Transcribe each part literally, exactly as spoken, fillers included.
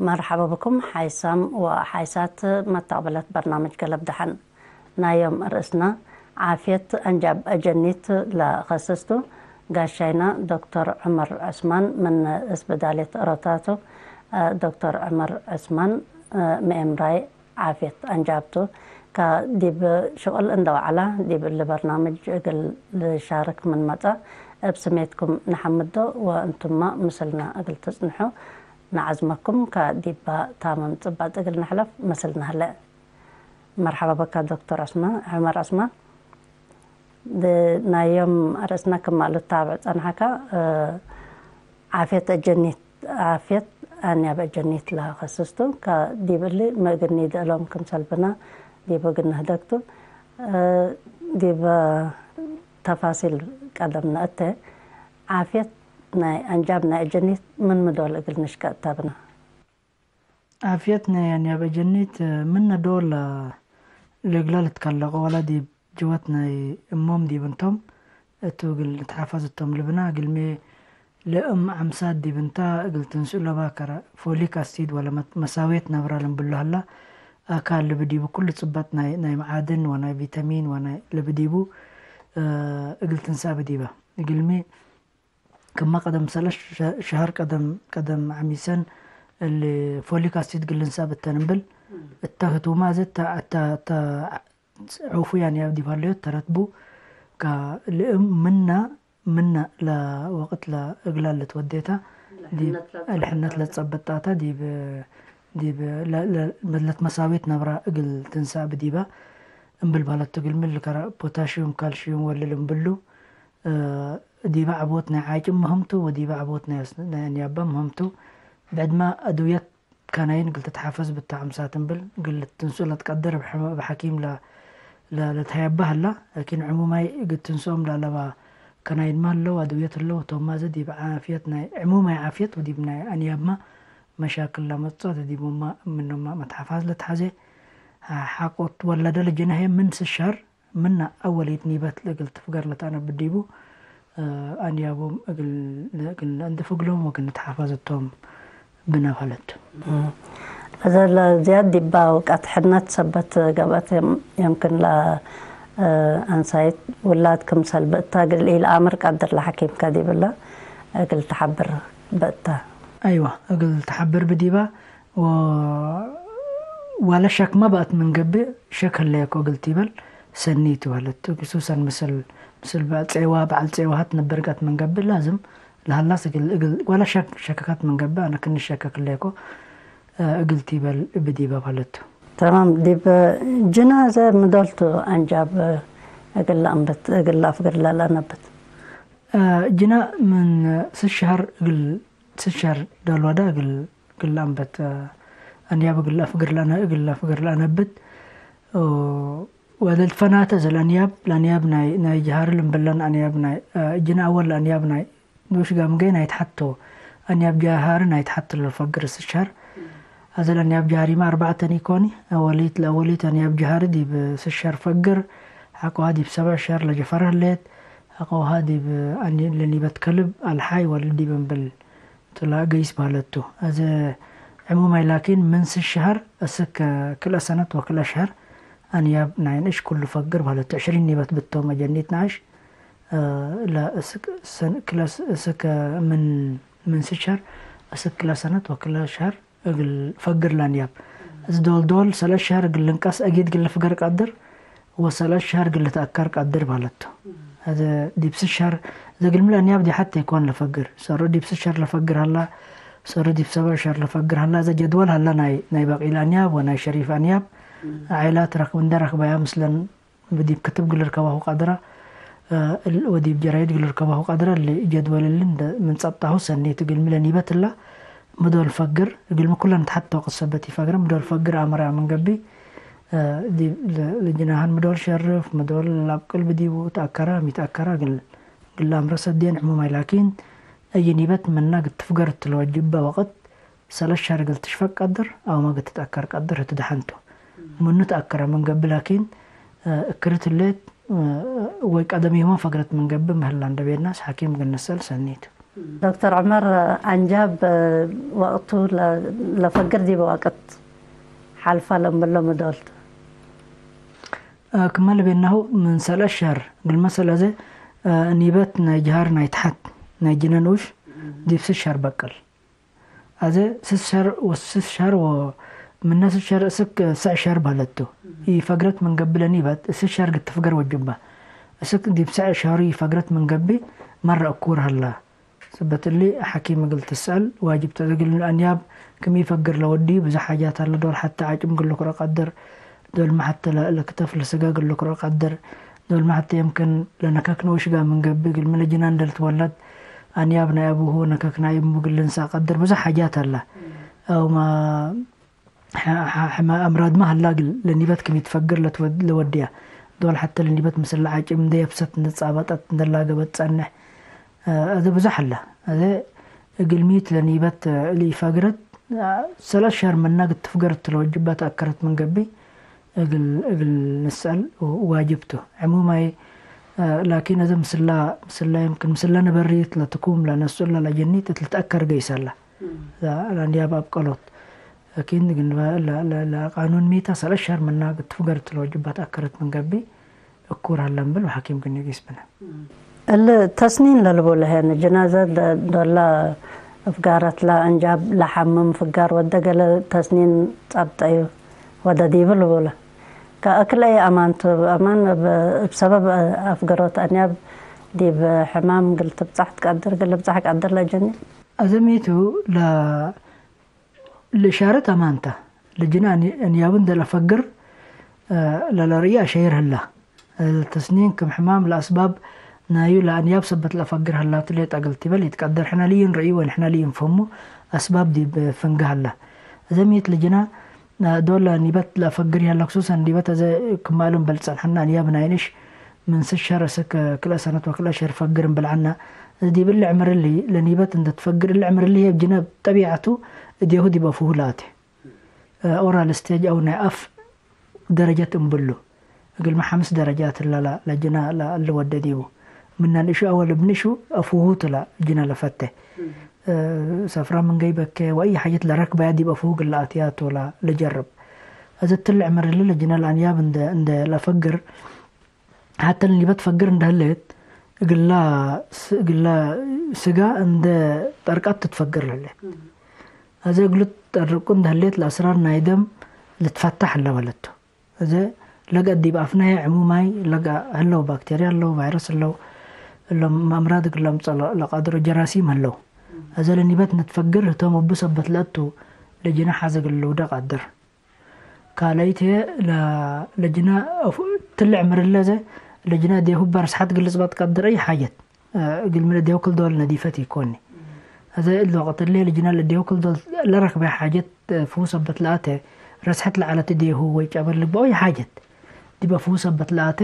መርሐበ ብኩም ሓይሳም ወሓይሳት መተቅብለት በርናምጅ ገለብ ደሐን። ናይ ዮም ርእስና ዓፍየት አንጃብ አጀኒት ለከስስ ቱ። ጋሻይና ዶክተር ዑመር ዑስማን ምን እስብዳሌት ሮታቱ። ዶክተር ዑመር ዑስማን ምኤምራይ ዓፍየት አንጃብ ቱ። ከዲብ ሽቅል እንደ ወዐላ ዲብ እሊ በርናምጅ እግል ልሻርክ ምን መጸ እብ ስሜትኩም ነሐምዶ ወእንቱመ ምስልነ እግል ትጽንሑ ነዐዝመኩም። ከዲበ ታምም ጽባጥ እግል ንሕለፍ ምስልነ ህለ። መርሐበ በካ ዶክተር ዑስማን፣ ዑመር ዑስማን። ድ-፣ ናይ ዮም አርእስነ ክማሉ ታብዕ ጸንሐከ፣ እ፣ ዓፍየት አጀኒት፣ ዓፍየት አንያብ አጀኒት ለከስስ ቱ። ከዲብ እሊ ሚ እግል ኒድአሎም ክምሰል ብነ ዲቡ እግል ንህደግ ቱ። እ፣ ዲብ ተፋሲል ቀደም ነአቴ። ዓፍየት ናይ አንጃብ ናይ አጀኒት ምን ምዶል እግል ንሽቀ እተ ብነ። ዓፍየት ናይ አንያብ አጀኒት ምነ ዶል ለእግላ ልትከለቆ ወለ ዲብ ጅወት ናይ እሞም ዲብ እንቶም እቱ እግል ንትሓፈዝ እቶም ልብና። እግልሚ ለእም ዐምሳት ዲብ እንታ እግል ትንስኡ ለባከረ ፎሊክ አሲድ ወለ መት-፣ መሳዌት ነብረ ልንብሎ ህላ። አካል ልብ ዲቡ ኩሉ ጽበጥ ናይ፣ ናይ መዓድን ወናይ ቪታሚን ወናይ ልብ ዲቡ፣ እ፣ እግል ትንሳእ ብዲበ። እግልሚ ክመ ቀደም ሰለስ ሸ-፣ ሸሀር ቀደም፣ ቀደም ዐሚሰን እሊ ፎሊክ አሲድ እግል ልንሳእ ብተን እምብል፣ እተ ህቱመ አዜ እተ፣ እተ፣ እተ ዑፉ ያንያብ ዲብ ሀለዮት ተረትቡ። ከልእም ምነ፣ ምነ ለወቅት ለእግላል ልትወዴታ ዲብ ለሕነት ለጸበጣታ ዲብ፣ ዲብ ለ-፣ ለ-፣ ለትመሳዌት ነብራ እግል ትንሳእ ብዲባ እምብል በህለት እግል ሚ ልከረ ፖታሽዩም፣ ካልሽዩም ወልል እምብሉ፣ እ፣ ዲበ ዐቦት ናይ ዓጭም ምህምቱ ወዲበ ዐቦት ናይ አስ-፣ ናይ አንያባ ምህምቱ። ብዕድመ አድውየት ከናይን እግል ትትሓፈዝ ብተ ዐምሳት እምብል እግል ልትንስኦ ለትቀድር እብ ሐ-፣ እብ ሐኪም ለ-፣ ለ-፣ ለትሀየባ ህላ። ላኪን ዕሙማይ እግል ትንስኦም ለአለባ ከናይንመ ህለው፣ አድውየት ህለው፣ ቶማዘ ዲብ ዓፍየት ናይ፣ ዕሙማይ ዓፍየት ወዲብ ናይ አንያብመ መሻክል ለመጽኦ፣ ዲቡመ ምኑመ መትሓፋዝ ለትሐዜ ሐቆ ትወለደ ለጀናህየ ምን ስሸር ምነ አወሊት ኒበት ለእግል ትፍገር ለተአነብት ዲቡ፣ እ፣ አንያቦም እግል፣ እግል ነአንድፍ እግሎም ወእግል ንትሓፈዝ እቶም ብነ ሀለቱ። እም። እዘ ለዝያድ ዲብ አውቀት ሕነት ሰበት ገብአት የም-፣ የምክን ለ፣ እ፣ አንሳይት ውላድ ክምሰል ብእታ እግል ኢለአምር ቀድር ለሐኪምከ ዲብለ እግል ተሐብር ብእታ። አይወ፣ እግል ተሐብር ብዲባ ወ-፣ ወለ ሸክመ በአት ምን ገብእ፣ ሸክ ህለየኮ እግል ቲበል ሰኒ ቱ ሀለቱ። ክሱሰን ምስል፣ ምስል በ-፣ ጼዋ፣ በዐል ጼዋሀት ነበር ገአት ምን ገብእ፣ ላዝም ለሀላስ እግል፣ እግል፣ ወለ ሸክ፣ ሸከከት ምን ገብእ፣ አነ ክኒ ሸከክ ህለየኮ፣ እ፣ እግል ቲበል ብዲበ ሀለቱ። ተማም። ዲብ ጅናዘ ምዶልቱ አንጃብ እግል ለአንብት፣ እግል ለአፍግር ለለአነብት? እ፣ ጅና ምን ስስ ሸሀር እግል፣ ስስ ሸሀር ዳልዋዳ እግል፣ እግል ለአንበት፣ እ፣ አንያብ እግል ለአፍግር ለአነ-፣ እግል ለአፍግር ለአነብት። ኦ፣ ወለልትፈናተ እዘ ለአንያብ፣ ለአንያብ ናይ፣ ናይ ጀሃር ልንብለን አንያብ ናይ፣ እ፣ ጅና አወል ለአንያብ ናይ ኖሽ ጋምገይ ናይ ተሐቶ፣ አንያብ ጀሃር ናይ ተሐት ለፈግር ስስ ሸሀር። አዘ ለአንያብ ጀሃሪመ አርበዕተን ኢኮኒ፣ አወሊት ለአወሊት አንያብ ጀሃር ዲብ ስስ ሸሀር ፈግር፣ ሐቆሃ ዲብ ሰብዕ ሸሀር ለጀፈረ ህሌት፣ ሐቆሃ ዲብ አኒ ለኒበት ከልብ አልሓይ ወለ ዲብ እምብል ቱ ለአገይስ በህለት ቱ። አዘ ዕሙማይ ላኪን ምን ስስ ሸሀር እስክ ክልኤ ሰነት ወክልኤ ሸሀር አንያብ ናይ ንእሽ ኩሉ ፈግር በህለት ቱ። ዕሽሪን ኒበት ብቶም አጀኒት ነአሽ፣ እ፣ ለእስክ ሰን-፣ ክለ ስ-፣ እስክ ምን፣ ምን ስስ ሸሀር እስክ ክልኤ ሰነት ወክልኤ ሸሀር እግል ፈግር ለአንያብ። እዝ ዶል ዶል ሰለስ ሸሀር እግል ልንቀስ አጊድ እግል ልፍገር ቀድር፣ ወሰለስ ሸሀር እግል ልትአከር ቀድር በህለት ቱ። አዘ ዲብ ስስ ሸሀር፣ እዘ እግልሚ ለአንያብ ዲብ ሐቴ ኢኮን ለፈግር። ሰሩ ዲብ ስስ ሸሀር ለፈግር ሀላ፣ ሰሩ ዲብ ሰብዕ ሸሀር ለፈግር ሀላ። እዘ ጀድወል ሀላ ናይ፣ ናይ በቂል አንያብ ወናይ ሸሪፍ አንያብ፣ ዓኢላት ረክብ እንደ ረክበያ ምስለን ዲብ ክትብ እግል ልርከባሁ ቀድራ፣ እ፣ እል-፣ ወዲብ ጀራይድ እግል ልርከባሁ ቀድራ። እሊ ጀድወል እሊ እንደ ምን ጸብጣሁ ሰኒ ቱ። እግልሚ ለኒበት እላ ምዶል ፈግር፣ እግልሚ ኩለን ተሐት ተወቅት ሰበት ኢፈግረ፣ ምዶል ፈግር አመረ ምን ገብእ፣ እ፣ ዲብ ለ-፣ ለጅናህን ምዶል ሸርፍ፣ ምዶል ለአብቅል ብዲቡ ተአከረ፣ ሚተአከረ እግል፣ እግል ለአምረ ሰዴን ዕሙማይ ላኪን፣ አይ ኒበት ምነ እግል ትፍገር እት ለወጅበ ወቅት፣ ሰለስ ሸሀር እግል ትሽፈቅ ቀድር፣ አውመ እግል ትትአከር ቀድር ህቱ ደሐን ቱ። ምኑ ተአከረ ምን ገብእ ላኪን፣ እ፣ እክርት ህሌት፣ እ፣ ወይ ቀደም ዮመ ፈግረት ምን ገብእ ምህላ እንደ ቤናስ ሐኪም እግል ንሰአል ሰኒ ቱ። ዶክተር ዑመር፣ አንጃብ ወቅቱ ለ-፣ ለፈግር ዲበ ወቅት ሐልፈ ለምበሎ ምዶል ቱ? ክመ ለቤናሁ ምን ሰለስ ሸህር እግል መሰል አዜ፣ ኒበት ናይ ጀሃር ናይ ተሐት ናይ ጅነ ንኡሽ ዲብ ስስ ሸህር በቅል። አዜ ስስ ሸር ወስስ ሸር ወ-፣ ምነ ስስ ሸር እስክ ሰዕ ሸር በህለት ቱ። ኢፈግረት ምን ገብእ ለኒበት ስስ ሸር ግትፍገር ወጅባ። እስክ ዲብ ሰዕ ሸሩ ኢፈግረት ምን ገብእ መረ እኩር ሀላ። ሰበት እሊ ሐኪም እግል ትሰአል ዋጅብ ተ። እግል አንያብ ክም ኢፈግር ለወዲ ብዙሕ ሓጃት ሀለ። ዶል ሐቴ ዓጭም እግል ልክሮ ቀድር፣ ዶልመ ሐቴ ለ-፣ ለክተፍ ለስጋ እግል ልክሮ ቀድር፣ ዶልመ ሐቴ የምክን ለነከክ ንኡሽ ጋር ምን ገብእ እግልሚ ለጅናን ለልትወለድ አንያብ ናይ አቡሁ ነከክ ናይ እሙ እግል ልንሰእ ቀድር። ብዙሕ ሓጃት ሀለ። አውመ ሐ-፣ ሐ-፣ ሕመ አምራድመ ሀላ እግል ለኒበት ክም ኢትፈግር ለትወድ-፣ ለወድያ። ዶል ሐቴ ለኒበት ምስል ለዓጭም እንዴ የብሰት እንዴ ጻበጠት እንዴ ላገበት ጸንሕ። አዜ ብዙሕ ሀለ። አዜ እግል ሚት ለኒበት ለኢፈግረት ሰለስ ሸህር ምነ እግል ትፍገር እት ለወጅባ ተአከረት ምን ገብእ እግል፣ እግል ንስአል ዋጅብ ቱ። ዕሙማይ ላኪን አዜ ምስላ፣ ምስላ የምክን ምስለ ነበሪት ለትኩም ለነስኡላ ለጀኒት እት ልትአከር ገይሰ ሀለ። ለአንያብ አብቀሎት። ላኪን ግን ለ-፣ ለ-፣ ለ-፣ ለቃኑን ሚተ ሰለስ ሸህር ምነ እግል ትፍገር እት ለወጅባ ተአከረት ምን ገብእ እኩር ሀለ እምብል ወሐኪም ግን ጊስ ብነ። እሊ ተስኒን ለልቡለ ሄነ ጅናዘ ደ-፣ ዶላ እፍጋረት ለአንጃብ ለሐምም ፍጋር ወደ ገለ ተስኒን ጸብጠዩ ወደ ዲቡ ልቡለ። ከእክለ አይ አማን ቱ፣ አማን እብ፣ እብ ሰበብ አፍገሮት አንያብ ዲብ ሕማም እግል ትብጻሕ ትቀድር፣ እግል ልብጻሕ ቀድር ለጀኒ። አዘሚቱ ለ-፣ ለእሻረት አማንተ፣ ለጅነ አን-፣ አንያቡ እንዴ ለፈግር፣ እ፣ ለለርእየ አሸይር ህላ። እ፣ ተስኒን ክም ሕማም ለአስባብ ናዩ ለአንያብ ሰበት ለአፈግር ህላቱ ሌጠ እግል ቲበል ኢትቀደር። ሕነ ለኢንርእዩ ወንሕነ ለኢንፈህሙ አስባብ ዲብ ፍንገ ህለ። አዘ ሚት ለጅነ፣ እ፣ ዶል ለኒበት ለአፈግር ይሀለ፣ ክሱሰን ኒበት አዘ ክማሉ እምበል ጸንሐነ አንያብ ናይ ንእሽ ምን ስሸር እስክ ክልኤ ሰነት ወክልኤ ሸህር ፈግር እምብል ዐነ። ዲብ እሊ ዕምር እሊ ለኒበት እንዴ ትፈግር፣ እሊ ዕምር እሊ ህዬ እብ ጅነ ጠቢዐቱ እዴሁ ዲብ አፉሁ ለአቴ። ኦራል ስቴጅ አው ናይ አፍ ደረጀት እምብሉ። እግልሚ ሐምስ ደረጃት እለ ለ-፣ ለጅነ ለአሊ ወደ ዲቡ። ምነ ንእሹ አወል እብ ንእሹ አፉሁ ቱ ለጅነ ለፈቴ። ሰፍራ ምን ገይበኬ ወአይ ሐጀት ለረክበያ ዲብ አፉሁ እግል ለአትያ ቱ ለ-፣ ለጀርብ። አዘ እትሊ ዕምር እሊ ለጅነ ለአንያብ እንደ፣ እንደ ለፈግር፣ ሐተ ለኒበት ፈግር እንደ ህሌት፣ እግላ ስ-፣ እግላ ስጋ እንደ ጠርቀት ትትፈግር ለህሌት። እም። አዜ እግሉ ጠርቁ እንደ ህሌት ለአስራር ናይ ደም ልትፈታሕ እለ በለቱ። እዘ ለገ ዲብ አፍናየ ዕሙማይ ለገ ህለው ባክቴርያ ህለው፣ ቫይረስ ህለው፣ እሎም አምራድ እግል ለምጸእ ለ-፣ ለቃድሮ ጀራሲም ህለው። እም። አዜ ለኒበት ንትፈግር ህቶም እቡ ሰበት ለእቱ ለጅነ ሐዘ እግል ልውደ ቃድር። ካልአይት ህዬ ለ-፣ ለጅነ አፉ-፣ ትልዕ ምርለ ዘ ለጅነ እዴሁ እበ ርስሐት እግል ልጽበጥ ቀድር አይ ሓጀት፣ እ፣ እግልሚ ለእዴሁ ክል ዶል ነዲፈት ኢኮኒ። አዘ እሊ ወቅት እሊ ለጅነ ለእዴሁ ክል ዶል ለረክበ ሓጀት፣ እ፣ ፍሁ ሰበት ለአተ፣ ርስሐት ለዐለት እዴሁ ወይ ጨበል ልግበኦ አይ ሓጀት። ዲበ ፍሁ ሰበት ለአተ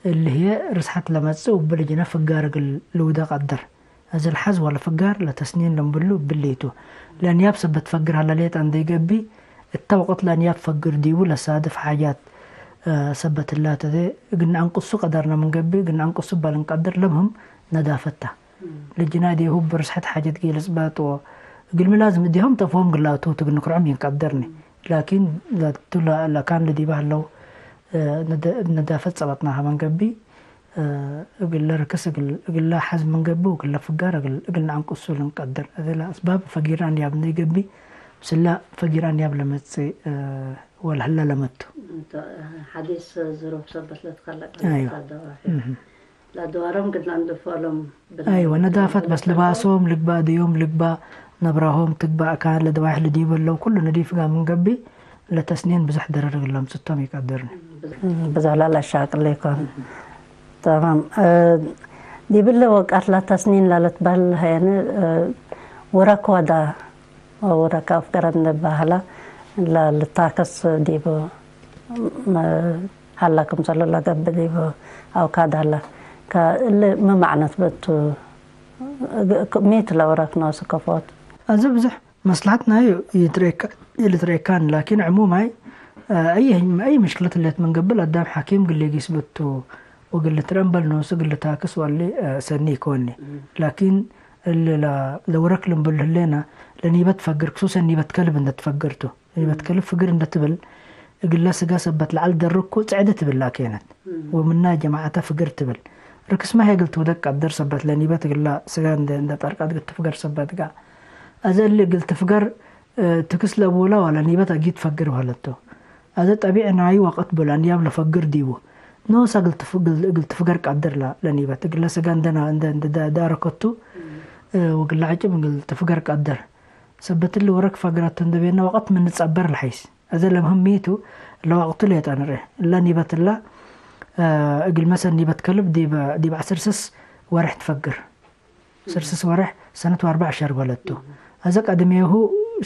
እሊ ህዬ ርስሐት ለመጽእ ወእብ ለጅነ ፍጋር እግል ልውደ ቀድር። እዝ ለሐዝ ወለፍጋር ለተስኒን ለምብሉ እብሊ ቱ። ለአንያብ ሰበት ፈግር ሀለ ሌጠ እንዴ ገብእ፣ እተ ወቅት ለአንያብ ፈግር ዲቡ ለሳድፍ ሓጃት፣ እ፣ ሰበት ህላተ ዘ እግል ነአንቅሱ ቀደርነ ምን ገብእ፣ እግል ነአንቅሱ እበ ልንቀድር ለምህም ነዳፈት ተ። ለጅነ እዴሁ እብ ርስሐት ሓጀት ገይል ጽባጥ ወ፣ እግልሚ ላዝም እዴሆም ተፍሆም ግላቱ ትግል ንክርዖም ይንቀደርኒ። ላኪን ለቱ ለ-፣ ለካን ለዲበ ህለው፣ እ፣ ነደ-፣ ነዳፈት ጸበጥናሀ ምን ገብእ፣ እ፣ እግለ ርክስ እግል፣ እግለ ሐዝ ምን ገብእ ወእግለ ፍጋር እግል፣ እግል ነአንቅሱ ልንቀድር። እዘ ለአስባብ ፈጊር አንያብ እንዴ ገብእ፣ ምስለ ፈጊር አንያብ ለመጽእ፣ እ፣ ወለህለ ለመቱ። እንተ ሐዲስ ዝሩፍ ሰበት ለትከለቅ አይዋ። ለደዋሒ። እህ። ለአድዋሮም ግድለ እንድፎሎም ብላ-፣ አይዋ፣ ነዳፈት በስ ልባሶም ልግባእ፣ እደዮም ልግባእ፣ ነብራሆም ትግባእ፣ ካን ለደዋሒ ለዲብ ህለው ኩሉ ነዲፍ ጋር ምን ገብእ፣ ለተስኒን ብዞሕ ደረር እግል ለምጽቶም ኢቀድርኒ። ብዞሕ ለለአሻቅል ኢኮን። ተማም። እ፣ ዲብለ ወቃት ለተስኒን ለልትበህል ሀየኒ፣ እ፣ ውረክ ወዳ፣ ወውረክ አፍገረ እንበህለ ለልታከስ ዲብ፣ እ፣ ሀላ ክምሰሉ ለገብእ ዲብ አውካድ ሀለ። ከእሊ ሚ መዕነት ብእቱ፣ ሚ ቱ ለውረክ ኖሱ ከፎት? አዚ ብዞሕ መስለሐት ናዩ ኢልትርኤካ-፣ ኢልትርኤካን፣ ላኪን ዕሙማይ፣ አ፣ አይ፣ አይ ምሽክለት ህሌት ምን ገብእ ለአዳም ሐኪም እግል ሊጊስ ብቱ ወእግል ልትረአ እምበል ኖሱ እግል ልታክስ ወእሊ፣ አ፣ ሰኒ ኢኮኒ። እም። ላኪን እሊ ለ-፣ ለወረክ ልንብል ህሌነ፣ ለኒበት ፈግር፣ ክሱሰን ኒበት ከልብ እንደ ትፈግር ቱ። ኒበት ከልብ ፍግር እንደ ትብል፣ እግለ ስጋ ሰበት ለዐል ደርኩ ጽዕደ ትብላ ኬነት። ወምና ጀማዐተ ፍግር ትብል። ርክስመ ህይ እግል ትውደቅ ቀድር ሰበት ለኒበት እግላ ስጋ እንደ፣ እንደ ጠርቀት እግል ትፍገር ሰበት ጋ። አዘ እሊ እግል ትፍገር፣ እ፣ ትክስ ለቦላ ወለ ኒበት አጊድ ፈግር በህለቱ። አዘ ጠቢዕ ናዩ ወቅት ቡ ለአንያብ ለፈግር ዲቡ። ኖሰ እግል ትፍ-፣ እግል፣ እግል ትፍገር ቀድር ለ-፣ ለኒበት። እግለ ስጋ እንደ ና-፣ እንደ፣ እንደ ዳ-፣ ዳረከቱ፣ እ፣ ወእግለ ዐጭም እግል ትፍገር ቀድር። ሰበት እሊ ወረክ ፈግረቱ እንደ ቤነ ወቅት ምን ንጸበር ለሐይስ። አዘ ለምህም ሚ ቱ፣ ለወቅቱ ሌጠ ንርኤ። እለ ኒበት እለ፣ እ፣ እግል መሰል ኒበት ከልብ ዲብ፣ ዲብ ዐስር ስስ ወርሕ ትፈግር። ስርስስ ወርሕ ሰነት ወአርበዕ ሸር በለቱ። አዘ ቀድሜሁ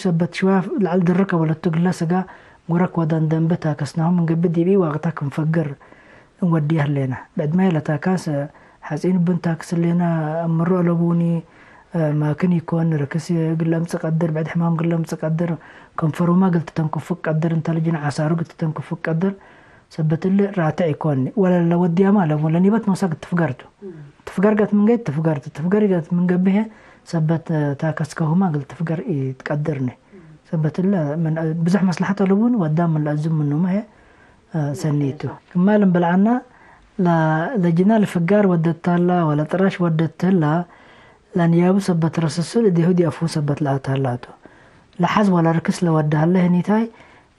ሰበት ሽዋ ለዐል ድርቅ በለቱ እግለ ስጋ ጉረክ ወደን ደንበ ታከስናሁ ምን ገብእ ዲብ ወቅታ ክንፈግር እንወድየ ህሌነ። ብዕድመ ለታካስ ሐጺን እቡ እንታክስ ህሌነ። አምሮ አለቡኒ፣ ማክን ኢኮን፣ ርክስ እግል ለምጽእ ቀድር፣ ብዕድ ሕማም እግል ለምጽእ ቀድር፣ ከንፈሩመ እግል ትተንክፉ ቀድር፣ እንተ ልጅነ ዓሳሩ እግል ትተንክፉ ቀድር። ሰበት እሊ ራትዕ ኢኮን ወለ ለወድያማ ለቡ ለኒበት ኖሳ እግል ትፍገር ቱ። ትፍገር ገት ምን ገይት ትፍገር ቱ። ትፍገር ገት ምን ገብእ ሰበት ታከስከሁማ እግል ትፍገር ኢትቀድርኒ። ሰበት እለ ምን ብዙሕ መስለሐት አለቡን ወዳም ምን ለአዝም ምኑመ ህዬ ሰኒ ቱ። ክማል እምብል ዐና ለ-፣ ለጅና ለፍጋር ወደት ታላ ወለ ጥራሽ ወደት ትላ ለአንያቡ ሰበት ረስሱ ለእዴሁ ዲአፉ ሰበት ለአታላ ቱ። ለሐዝ ወለ ርክስ ለወደ ሀለ ህኒታይ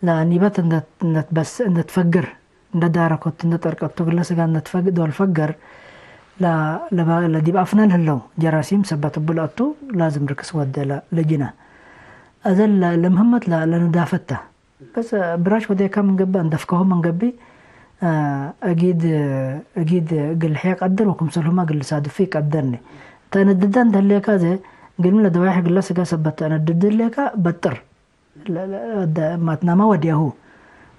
ለኒበት እንደ፣ እንደ ትበስ-፣ እንደ ትፈግር፣ እንደ ዳረኮት፣ እንደ ጠርቀቱ፣ እግለ ስጋ እንደ ትፈግ-፣ ዶል ፈገር፣ ለ-፣ ለባ-፣ ለዲብ አፍና ለህለው ጀራሲም ሰበት እቡ ለአቱ ላዝም ርክስ ወደ ለ-፣ ለጅና። አዘ ለ-፣ ለምህመት ለ-፣ ለነዳፈት ተ። በስ ብራሽ ወዴካ ምን ገብእ፣ አንደፍከሁ ምን ገብእ፣ አ፣ አጊድ፣ አጊድ እግል ልሕየ ቀድር ወክምሰልሁመ እግል ልሳድፉ ይቀደርኒ። ተአነድደ እንተ ህሌካ ዘ፣ እግልሚ ለደዋይሕ እግለ ስጋ ሰበት ተአነድድ ህሌካ በጥር። ለ-፣ ለ-፣ ደ-፣ ማትናማ ወዲያሁ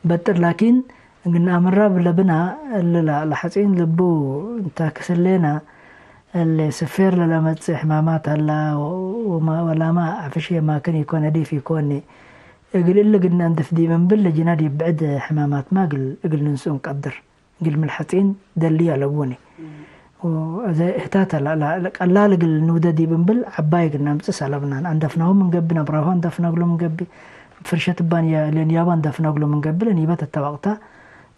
በጥር ላኪን፣ እግል ነአምራ ለብና፣ እሊ ለ-፣ ለሐጺን ልቡ እንታክስ ህሌና፣ እሊ ስፌር ለለመጽእ ሕማማት ሀላ፣ ወማ-፣ ወላማ ዐፍሽ የማክን ኢኮን፣ ነዲፍ ኢኮን። እግል እሊ እግል ነአንድፍ ዲብ እምብል ለጅና ዲብ ብዕድ ሕማማትማ እግል፣ እግል ንንስኡ እንቀድር። እግል ምን ሐጺን ደልዩ አለቡኒ። ወአዜ ህታተ ለ-፣ ለ-፣ ለቀላል እግል ንውደ ዲብ እምብል ዐባይ እግል ነምጽእ ሰለብናን። አንደፍናሁ ምን ገብእ፣ ነብራሁ አንደፍና እግሉ ምን ገብእ፣ ፍርሸት እባን የ-፣ ለንያቡ አንደፍና እግሉ ምን ገብእ፣ ለኒበት እተ ወቅታ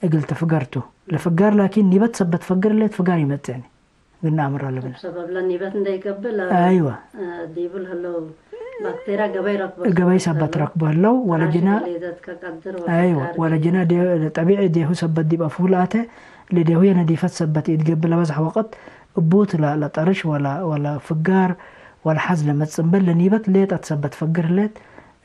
እግል ትፍገር ቱ። ለፍጋር ላኪን ኒበት ሰበት ፈግር ሌት ፍጋር ይመጽእኒ። እግል ነአምር አለብነ። እብ ሰበብ ለኒበት እንደ ይገብእ ለ-፣ አይወ። እ፣ ዲቡ ለህለው ባክቴርያ ገበይ ረክቦ ገበይ ሰበት ሰበት ረክቦ ህለው፣ ወለጅና ራሽ ሌዘት ከቀድር አይወ፣ ወፍጋር ወለጅና ዴ-፣ ጠቢዒ ዴሁ ሰበት ዲብ አፍሁ ለአተ፣ ለዴሁ የነዲፈት ሰበት ኢትገብእ ለበዝሐ ወቅት እቡት ለ-፣ ለጠርሽ ወለ፣ ወለ ፍጋር ወለ ሐዝ ለመጽእ እምበል ለኒበት ሌጠት ሰበት ፈግር ህሌት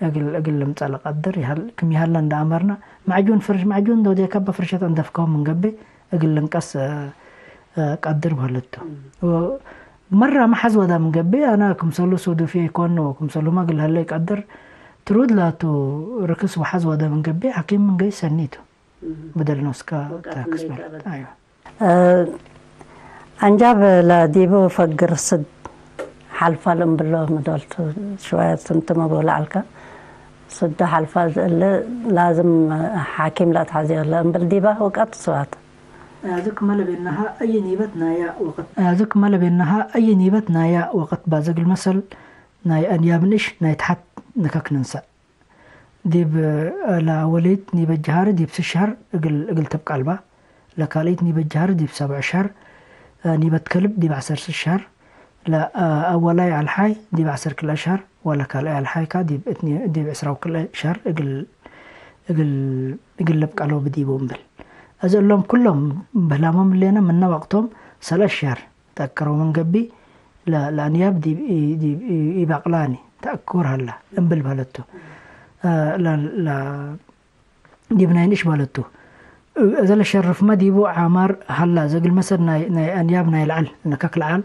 እግል፣ እግል ልምጸእ ለቀድር ይሀል-፣ ክም ይሀለ እንደ አመርና፣ ማዕጁን ፍርሽ፣ ማዕጁን እንደ ወዴከ በፍርሸት አንደፍከው ምን ገብእ እግል ልንቀስ፣ እ፣ እ፣ ቀድር በህለት ቱ። እም። ወ-፣ መራመ ሐዝ ወደ ምን ገብእ፣ አነ ክምሰሉ ሱዱፍየ ኢኮን ወክምሰሉመ እግል ለሀለ ኢቀድር፣ ትሩድ ላቱ ርክስ ወሐዝ ወደ ምን ገብእ፣ ሐኪም ምን ገይ ሰኒ ቱ። እም። በደል ኖስካ ወቃት ታክስ ምን በል። ይቀበል። አይዋ። እ፣ አንጃብ ለዲቡ ፈግር ስድ ሐልፋ ለእምብሎ ምዶልቱ ሽዋየት ስምትመ ቦለ ዐልከ። ስዱ ሐልፋ እሊ ላዝም ሐኪም ለአትሐዜ ለእምብል ዲበ ወቀት ስባት። አያዙ ክመ ለቤናሃ አይ ኒበት ናያ ወቅት። አያዙ ክመ ለቤናሃ አይ ኒበት ናያ ወቅት ባዘ እግል መሰል ናይ አንያብ ንእሽ ናይ ተሐት ንከክ ንንሰእ። ዲብ ለአወለይት ኒበት ጀሃሪ ዲብ ስስ ሸህር እግል፣ እግል ትብቀል በ። ለካልኢት ኒበት ጀሃሪ ዲብ ሰብዕ ሸህር፣ ኒበት ከልብ ዲብ ዐሰርት ሸህር፣ ለአወላይ አልሓይ ዲብ ዐሰርት ክልኤ ሸህር፣ ወለካልኣይ አልሓይካ ዲብ እትኒ-፣ ዲብ ዕስራ ወክልኤ ሸህር እግል፣ እግል፣ እግል ልብቀሎ ብዲቡ እምብል። አዜ እሎም ኩሎም በህላሞም ህሌነ ምነ ወቅቶም ሰለስ ሸህር ተአከረው ምን ገብእ፣ ለ-፣ ለአንያብ ዲብ ኢ-፣ ዲብ ኢ-፣ ኢበቅላኒ ተአኩር ሀላ እምብል በህለት ቱ። እ፣ ለ-፣ ለ-፣ ዲብ ናይ ንእሽ በህለት ቱ። እ፣ እዘ ለሸርፍመ ዲቡ ዓማር ሀላ፣ እዘ እግል መሰል ናይ፣ ናይ አንያብ ናይ ለዐል፣ ነከክ ለዐል፣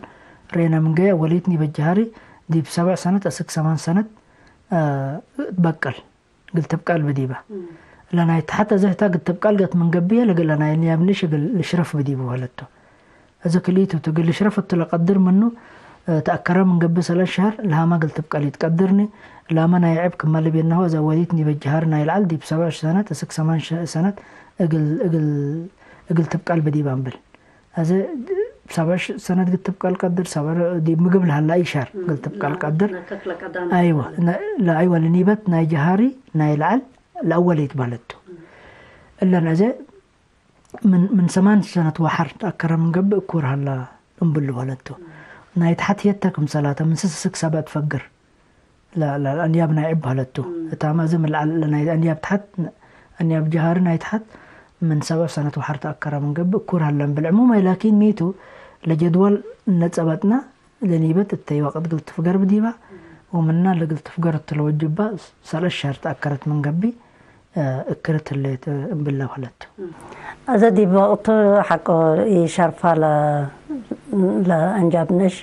ሬነ ምን ገየ ወሊት ኒበት ጀሃሪ ዲብ ሰብዕ ሰነት አስክ ሰማን ሰነት፣ እ፣ ትበቅል። እግል ትብቀል ብዲበ። እም። ለናይ ተሐት አዘ ህታ እግል ትብቀል ገት ምን ገብእ፣ ለእግል ለናይ ንያብ ንእሽ እግል ልሽረፍ ብዲቡ በህለት ቱ። አዘ ክልኢቱ ቱ እግል ልሽረፍ እቱ ለቀድር ምኑ፣ እ፣ ተአከረ ምን ገብእ ሰለስ ሸህር፣ ለሃመ እግል ትብቀል ኢትቀድርኒ፣ ላመ ናይ ዐብ ክመ ለቤናሁ አዘ አወሊት ኒበት ጀሃር ናይ ለዐል ዲብ ሰብዕ ሰነት እስክ ሰማን ሸ-፣ ሰነት እግል፣ እግል፣ እግል ትብቀል ብዲበ እምብል። አዘ ሰበዕ ሽ-፣ ሰነት እግል ትብቀል ቀድር፣ ሰበዕ ዲብ ምግብ ለሀላ ኢሻር እም፣ እግል ትብቀል ላ-፣ ቀድር። ነከክ ለቀዳም አይወ፣ ትበለ። ነ-፣ ላ-፣ አይወ፣ ለኒበት ናይ ጀሃሪ ናይ ለዐል ለአወለይት በህለት ቱ። እም። እለን አዜ ምን፣ ምን ሰማን ሰነት ወሐር ተአከረ ምን ገብእ እኩር ሀላ እምብሉ በህለት ቱ። እም። ናይ ተሐት ህየተ ክምሰላተ ምን ስስ እስክ ሰበዕ ትፈግር። ለ-፣ ለ-፣ ለአንያብ ናይ ዕብ ሀለቱ። እም። እታመ እዜ ምን ለዐል ለናይ አንያብ ተሐት፣ አንያብ ጀሃሪ ናይ ተሐት ምን ሰብዕ ሰነት ወሐር ተአከረ ምን ገብእ እኩር ሀለ እምብል ዕሙማይ ላኪን ሚቱ ለጀድወል እነ ጸበጥነ ለኒበት እተይ ወቅት እግል ትፍገር ብዲባ እም። ወምና ለእግል ትፍገር እት ለወጅባ ሰለስ ሸህር ተአከረት ምን ገብእ እ፣ እክርት ህሌት እምብለ ሀለቱ። እም። አዜ ዲብ ወቅቱ ሐቆ ኢሸርፋ ለ-፣ ለአንጃብ ነሽ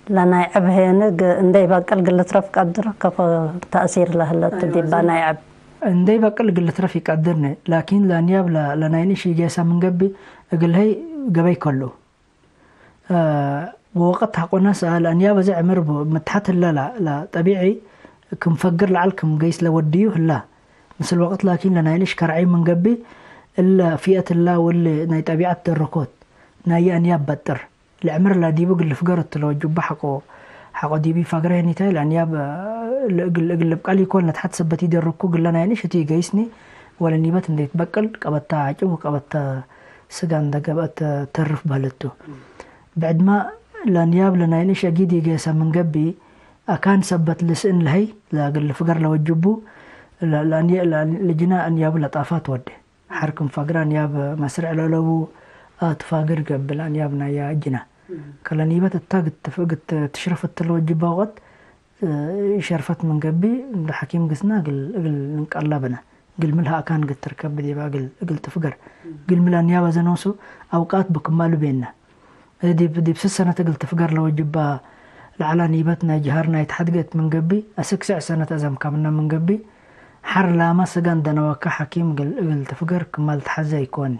ለናይ ዕብ ሄንግ እንዴ ኢበቅል እግል ልትረፍ ቀድር ከፎ ተእሲር ለህለት አይወ፣ ዲባ እዜ ናይ ዕብ። እንዴ ኢበቅል እግል ልትረፍ ኢቀድርነ፣ ላኪን ለአንያብ ለ-፣ ለናይ ንእሽ ኢጌሰ ምን ገብእ እግል ሀይ ገበይ ከሉ። እ፣ ወወቅት ሐቆነ ሰአል አንያብ አዜ ዕምር ቡ ምትሐት ህለ ለ-፣ ለጠቢዒ ክም ፈግር ለዐል ክም ገይስ ለወድዩ ህላ። ምስል ወቅት ላኪን ለናይ ንእሽ ከርዐዩ ምን ገብእ እለ ፊአት ህላ ወእለ ናይ ጠቢዐት ደረኮት ናየ አንያብ በጥር። ለዕምር ለዲቡ እግል ልፍገር እት ለወጅቡ ሐቆ፣ ሐቆ ዲቡ ኢፋግረ ህኒታይ ለአንያብ፣ እ፣ እግል፣ እግል ልብቀል ኢኮን ለተሐት ሰበት ኢደረኩ እግለ ናይ ንእሽ እቱ ኢገይስኒ ወለኒበት እንዴ ትበቅል ቀበታ አጭም ወቀበታ ስጋ እንደ ገብአት ተርፍ በህለቱ። ብዕድመ ለአንያብ ለናይ ንእሽ አጊድ ኢጌሰ ምን ገብእ አካን ሰበት ልስእን ለሀይ ለእግል ልፍገር ለወጅቡ ለ-፣ ለአንየ-፣ ለ-፣ ለጅና አንያቡ ለጣፋት ወዴ። ሐር ክም ፋግር አንያብ መስርዕ ለአለቡ አትፋግር ገብእ ለአንያብ ናያ እጅና። እም። ከለኒበት እታ ግትፍ-፣ ግት-፣ ትሽረፍ እት ለወጅባ ወቅት፣ እ፣ ሸርፈት ምን ገብእ እንደ ሐኪም ግስና እግል፣ እግል ንቀላ ብነ። እግል ምን ለአካን እግል ትርከብ ዲባ እግል፣ እግል ትፍገር። እም። እግል ምን ለአንያብ አዘ ኖሱ አውቃት ብክማሉ ቤነ። ዲብ፣ ዲብ ስስ ሰነት እግል ትፍገር ለወጅባ ለዐላ ኒበት ናይ ጀሃር ናይ ተሐድገት ምን ገብእ፣ አስክ ስዕ ሰነት አዘምካምና ምን ገብእ፣ ሐር ላመ ስጋ እንደነወከ ሐኪም እግል፣ እግል ትፍገር ክማል ተሐዘ ኢኮኒ።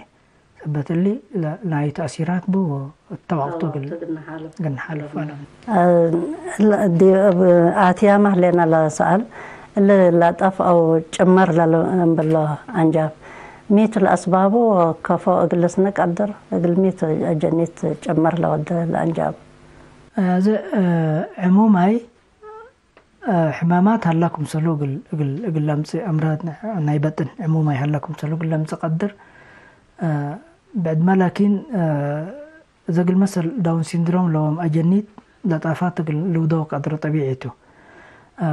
ሰበት እሊ ለ-፣ ናይ ተእሲራት ቡ እተ ወቅቱ አዎ፣ እግል፣ እግል ንሓልፍ። እግል ንሓልፍ አለ። እ፣ ለ-፣ ዲብ አትያመ ህሌነ ለሰአል፣ እሊ ለጠፍ አው ጭመር ለልንብሎ አንጃብ፣ ሚት ለአስባቡ ከፎ እግል ልስኒ ቀድር፣ እግል ሚት አጀኒት ጭመር ለወደ ለአንጃብ? አዜ፣ እ፣ ዕሙማይ፣ እ፣ ሕማማት ሀላ ክምሰሉ እግል፣ እግል፣ እግል ለምጽእ አምራድ ናይ በጥን ዕሙማይ ሀላ ክምሰሉ እግል ለምጽእ ቀድር። እ፣ ብዕድመ ላኪን፣ እ፣ እዘ እግል መሰል ዳውን ሲንድሮም ለዎም አጀኒት ለጣፋት እግል ልውደው ቀድር ጠቢዒ ቱ። እ፣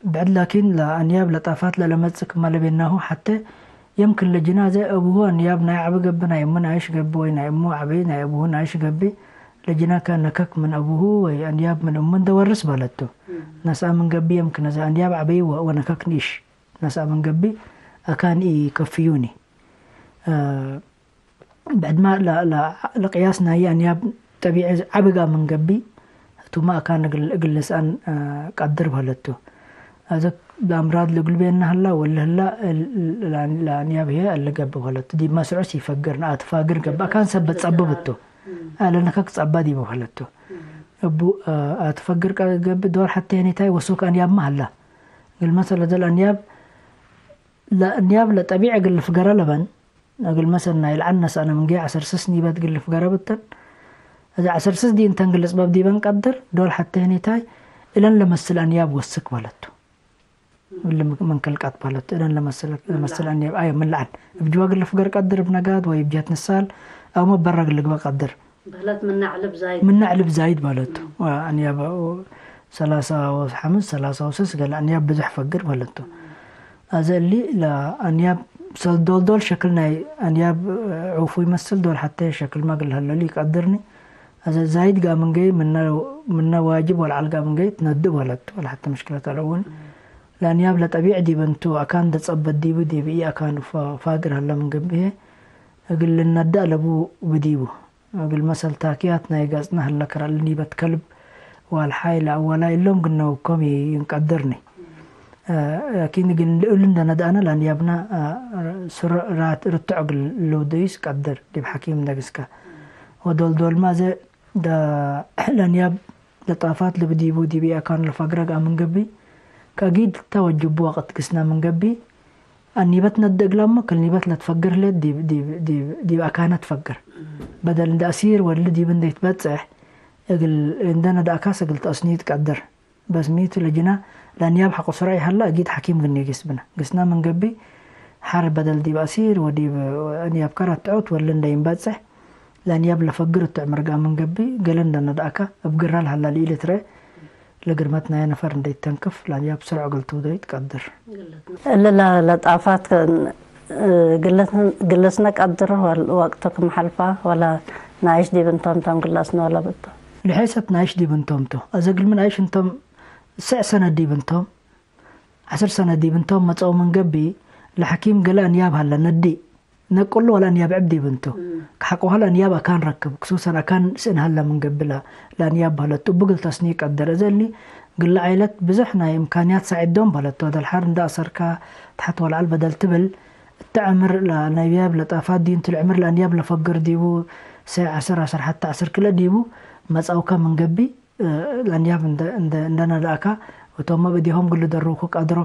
ብዕድ ላኪን ለአንያብ ለጣፋት ለለመጽእ ክመ ለቤናሁ ሐቴ የምክን ለጅናዘ አቡሁ አንያብ ናይ ዐቢ ገብእ ናይ እሙ ናይሽ ገብእ ወይ ናይ እሙ ዐቢ ናይ አቡሁ ናይሽ ገብእ ለጅና ከነከክ ምን አቡሁ ወይ አንያብ ምን እሙ እንደ ወርስ በለቱ። እም። ነስአ ምን ገብእ የምክን እዘ አንያብ ዐበይ ወ-፣ ወነከክ ንኢሽ ነስአ ምን ገብእ አካን ኢከፍዩኒ። እ፣ ብዕድመ ለ-፣ ለ-፣ ለቅያስ ናየ አንያብ ጠቢዒ ዐቢ ገአ ምን ገብእ፣ ህቱመ አካን እግል፣ እግል ልስአን፣ እ፣ ቀድር በህለት ቱ። አዘ ለአምራድ ለእግል ቤነ ሀላ ወለ ህላ፣ ለ-፣ ለአንያብ ህዬ እሊ ገብእ በህለት ቱ። ዲብ መስዑስ ኢፈግር፣ ነአትፋግር ገብእ፣ አካን ሰበት ጸብብ እቱ። እም። ለነከክ ጸባ ዲቡ በህለት ቱ። እም። እቡ፣ እ፣ አትፈግር ቀ-፣ ገብእ ዶል ሐቴ ህኒታይ ወሱክ አንያብመ ሀላ። እግል መሰል አዘ ለአንያብ፣ ለአንያብ ለጠቢዕ እግል ልፍገረ ለበን፣ እግል መሰል ናይ ለዐል ነስአነ ምን ጌ ዐሰር ስስ ኒበት እግል ልፍገረ ብተን። እዘ ዐሰር ስስ ዲ እንተ እግል ልጽበብ ዲበን ቀድር፣ ዶል ሐቴ ህኒታይ እለን ለመስል አንያብ ወስክ በለቱ። እሊ ምን ክልቀት በለቱ፣ እለን ለመስል፣ ለመስል አንያብ፣ አዮ፣ ምን ለዐል። እብ ጅዋ እግል ልፍገር ቀድር፣ እብ ነጋድ ወይ እብ ጀህት ንሳል፣ አውመ በረ እግል ልግበእ ቀድር። በህለት ምነ ዕልብ ዛይድ። ምነ ዕልብ ዛይድ በለቱ። እም። ወአንያብ ሰላሳ ወሐምስ፣ ሰላሳ ወስስ ገለ አንያብ ብዞሕ ፈግር በለቱ። እም። አዘ እሊ ለአንያብ ሰል ዶል ዶል ሸክል ናይ አንያብ ዑፉ ይመስል ዶል ሐቴ ሸክልመ እግል ለሀለሉ ኢቀድርኒ። አዘ ዛይድ ገአ ምን ገይ ምነ፣ ምነ ዋጅብ ወለዐል ገአ ምን ገይ ትነድእ በለቱ። ወለሐቴ ምሽክለት አለውን። እም። ለአንያብ ለጠቢዕ ዲብ እንቱ አካን ደጸበት ዲቡ ዲብ ኢአካኑ ፈ-፣ ፋግር ሀለ ምን ገብእ እግል ልነድእ አለቡ ብዲቡ። እግል መሰል ታክያት ናይ ገጽነ ህለ ከረ እሊ ኒበት ከልብ ወአልሓይ ለአወላይ እሎም ግነውኮም ይንቀድርኒ። እ፣ ላኪን እግል እሉ እንደ ነድአነ ለአንያብነ፣ እ፣ ስሮ ራት ርቱዕ እግል ልውደዩስ ቀድር ዲብ ሐኪም ነግስከ። ወዶልዶልመ አዜ ደ-፣ ለአንያብ ለጣፋት ልብ ዲቡ ዲብ ኢአካኑ ለፈግረ ገአ ምን ገብእ፣ ከአጊድ ተወጅቡ ወቅት ግስነ ምን ገብእ፣ አኒበት ነደ እግላመ፣ ክል ኒበት ለትፈግር ህሌት ዲብ፣ ዲብ፣ ዲብ፣ ዲብ አካነ ትፈግር። በደል እንደ አሲር ወሊ ዲብ እንደ ይትበጽሕ፣ እግል እንደ ነዳእካስ እግል ተአስኒ ትቀድር። በስ ሚቱ ለጅና ለአንያብ ሐቆ ስራይ ሀላ፣ እጊት ሐኪም ግኔ ጊስ ብነ። ግስና ምን ገብእ፣ ሐር በደል ዲብ አሲር ወዲብ አንያብ ከራት ዖት ወሊ እንደ ይንበጽሕ፣ ለአንያብ ለፈግር እቱ ዕምር ጋር ምን ገብእ፣ ገለ እንደ ነዳእካ እብ ግራ ለሀላ ለኢልትረአ፣ ለግርመት ናየ ነፈር እንደ ይተንክፍ፣ ለአንያብ ስርዕ እግል ትውደዩ ትቀድር። እለ ለ-፣ ለጣፋት ከ-፣ ግለስ-፣ ግለስነ ቀድር ወል-፣ ወቅቱ ክም ሐልፋ ወለ ናይሽ ዲብ እንቶም ቶም ግለስነ ወለ ብቶ። ለሐይሰት ናይሽ ዲብ እንቶም ቶ። አዘ እግልሚ ናይሽ እንቶም ስዕ ሰነት ዲብ እንቶም፣ ዐስር ሰነት ዲብ እንቶም መጽአው ምን ገብእ፣ ለሐኪም ገለ አንያብ ሀለ ነዲ ነቅሉ ወለ አንያብ ዕብ ዲብ እንቱ። እም። ከሐቆ ሀለ አንያብ አካን ረክብ፣ ክሱሰን አካን ስእን ሀለ ምን ገብእ ለአንያብ በህለት እቡ እግል ተስኒ ቀድር። እዘ እሊ ግለ ዓይለት ብዞሕ ናይ እምካንያት ሳዕዶም በህለት ቱ። አደል ሐር እንደ አሰርካ ተሐት ወለዐል በደል ትብል፣ እተ ዕምር ለአንያብ ለጣፋት ዲንቱ ለዕምር ለአንያብ ለፈግር ዲቡ፣ ሰ ዐስር ዐስር ሐተ ዐስር ክልኤ ዲቡ መጽአውከ ምን ገብእ፣ ለአንያብ እንደ፣ እንደ፣ እንደ ነዳእካ፣ ወቶመ በዲሆም ግል ደሩኩ ቀድሮ፣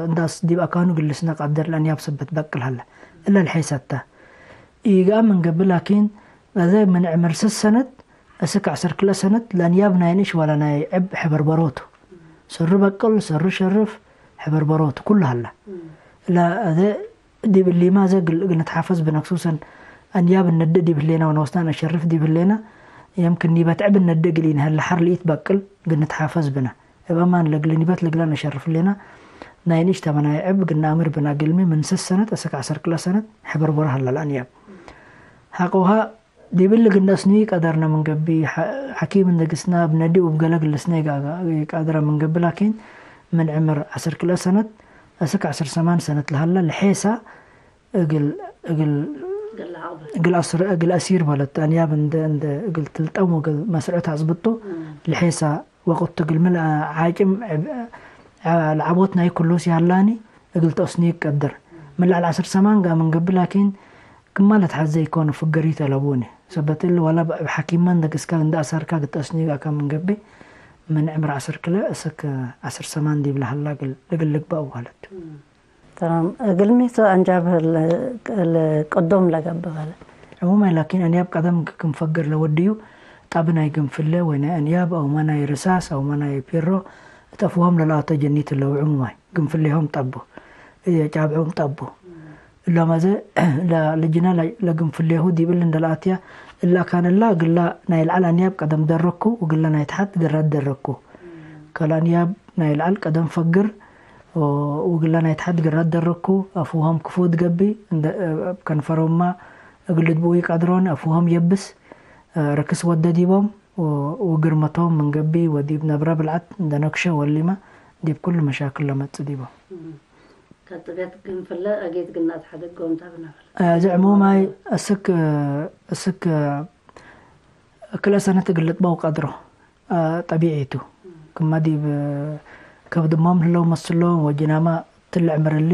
እንዳስ ዲብ አካኑ ግልስነ ቀድር ለአንያብ ሰበት በቅል ሀለ። እለ ለሐይሰተ ኢገአ ምን ገብእ ላኪን፣ አዘ ምን ዕምር ስስ ሰነት እስክ ዐስር ክልኤ ሰነት ለአንያብ ናይ ንእሽ ወለ ናይ ዕብ ሕበር በሮቱ። ሰሩ በቅል፣ ሰሩ ሸርፍ፣ ሕበር በሮቱ ኩሉ ሀለ። ለአዘ ዲብ እሊመ አዘ እግል፣ እግል ንትሓፈዝ ብነ፣ ክሱሰን አንያብ እነድእ ዲብ ህሌነ ወኖስና ነሸርፍ ዲብ ህሌነ፣ የምክን ኒበት ዕብ እነድእ እግል ኢነሀለ ሐር ለኢትበቅል እግል ንትሓፈዝ ብነ። እብ አማን ለእግል ኒበት ለእግለ ነሸርፍ ህሌነ፣ ናይ ንእሽ ተመናይ ዕብ እግል ነአምር ብነ። እግልሚ ምን ስስ ሰነት እስክ ዐሰር ክልኤ ሰነት ሕበር ቦረ ሀለ ለአንያብ። ሐቆሃ ዲብ እሊ እግል ነአስንዩ ኢቀደርነ ምን ገብእ፣ ሐ-፣ ሐኪም እንዴ ግስነ እብ ነዲ ወእብ ገለ ግልስነ ኢቀድረ ምን ገብእ፣ ላኪን ምን ዕምር ዐስር ክልኤ ሰነት እስክ ዐስር ሰማን ሰነት ለሀለ ለሔሳ እግል፣ እግል፣ እግል አስር፣ እግል አሲር በለት አንያብ እንደ፣ እንደ እግል ትልጠም ወእግል መስዕት አጽብጡ ለሔሳ ወቅቱ እግል ምን ዓጭም ለዐቦት ናይ ክሉስ ይሀላኒ እግል ተአስንዩ ኢቀድር። ምን ለዐል ዐስር ሰማን ገአ ምን ገብእ ላኪን ክማ ለትሐዜ ኢኮን ፍገሪት አለቡኒ። ሰበት እሊ ወለ እብ ሐኪመ እንዴ ግስከ እንዴ አሰርካ እግል ተአስንዩ ገአከ ምን ገብእ፣ ምን ዕምር ዐስር ክልኤ እስክ ዐስር ሰማን ዲብ ለሀላ እግል፣ እግል ልግበእ አዋለቱ። ተማም። እግልሚ ቱ አንጃብ ለ-፣ ለቅዱም ለገብእ በለ። ዕሙመ ላኪን አንያብ ቀደም ክም ፈግር ለወድዩ፣ ጠብ ናይ ግንፍለ ወናይ አንያብ አውመ ናይ ርሳስ አውመ ናይ ፒሮ እት አፍሆም ለለአተ ጀኒት እለው። ዕሙማይ ግንፍሌሆም ጠቡ፣ ጫብዖም ጠቡ። እሎም አዘ ለ-፣ ልጅነ ለ-፣ ለግንፍሌሁ ዲብ እሊ እንደ ለአትያ፣ እለ አካን እላ እግላ ናይ ለዐል አንያብ ቀደም ደረኩ፣ ወእግላ ናይ ተሐት ግራድ ደረኩ። ከለ አንያብ ናይ ለዐል ቀደም ፈግር፣ ወ-፣ ወእግላ ናይ ተሐት ግራድ ደረኩ። አፍሆም ክፉት ገብእ፣ እንደ፣ እብ ከንፈሮምመ እግል ልድብኡ ኢቀድሮን፣ አፍሆም የብስ፣ ረክስ ወደ ዲቦም፣ ወ-፣ ወግርመቶም ምን ገብእ ወዲብ ነብረ ብልዐት እንደ ነክሸ ወሊመ ዲብ ኩሉ መሻክል ለመጽእ ዲቦም። እም። ከጥብየት ግንፍለ አጌት ግና ተሐድጎም ተ ብነ በለ። አዜ ዕሙማይ እስክ፣ እስክ ክልኤ ሰነት እግል ልጥበው ቀድሮ፣ አ፣ ጠቢዒ ቱ። እም። ክመ ዲብ ከብድሞም ህለው መስሎም ወጅናማ ትል ዕምር እሊ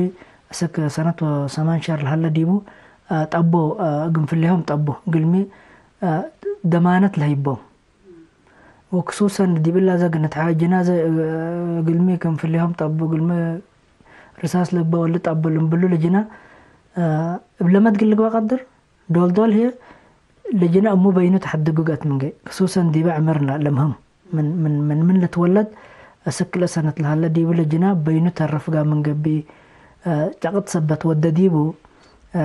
እስክ ሰነት ወሰማን ሸህር ለሀለ ዲቡ፣ አ፣ ጠቦ፣ አ፣ ግንፍሌሆም ጠቦ። እግልሚ፣ አ፣ ደማነት ለህይቦም። ወክሱሰን ዲብላ ዘ ግንትሓ ጅና ዘ እግልሚ ክም ፍሌሆም ጠቡ እግልሚ ርሳስ ልግበእ ወልድ ጠቡ ልምብሉ ልጅና፣ እ፣ እብ ለመትግል ልግበእ ቀድር። ዶል ዶል ህዬ ልጅና እሙ በይኑ ተሐድጉ ገአት ምን ገይ፣ ክሱሰን ዲበ ዕምርና ለምህም ምን፣ ምን፣ ምን፣ ምን ልትወለድ እስክ ክልኤ ሰነት ለሀለ ዲቡ ልጅና በይኑ ተርፍ ጋ ምን ገብእ፣ እ፣ ጨቅጥ ሰበት ወደ ዲቡ፣ እ፣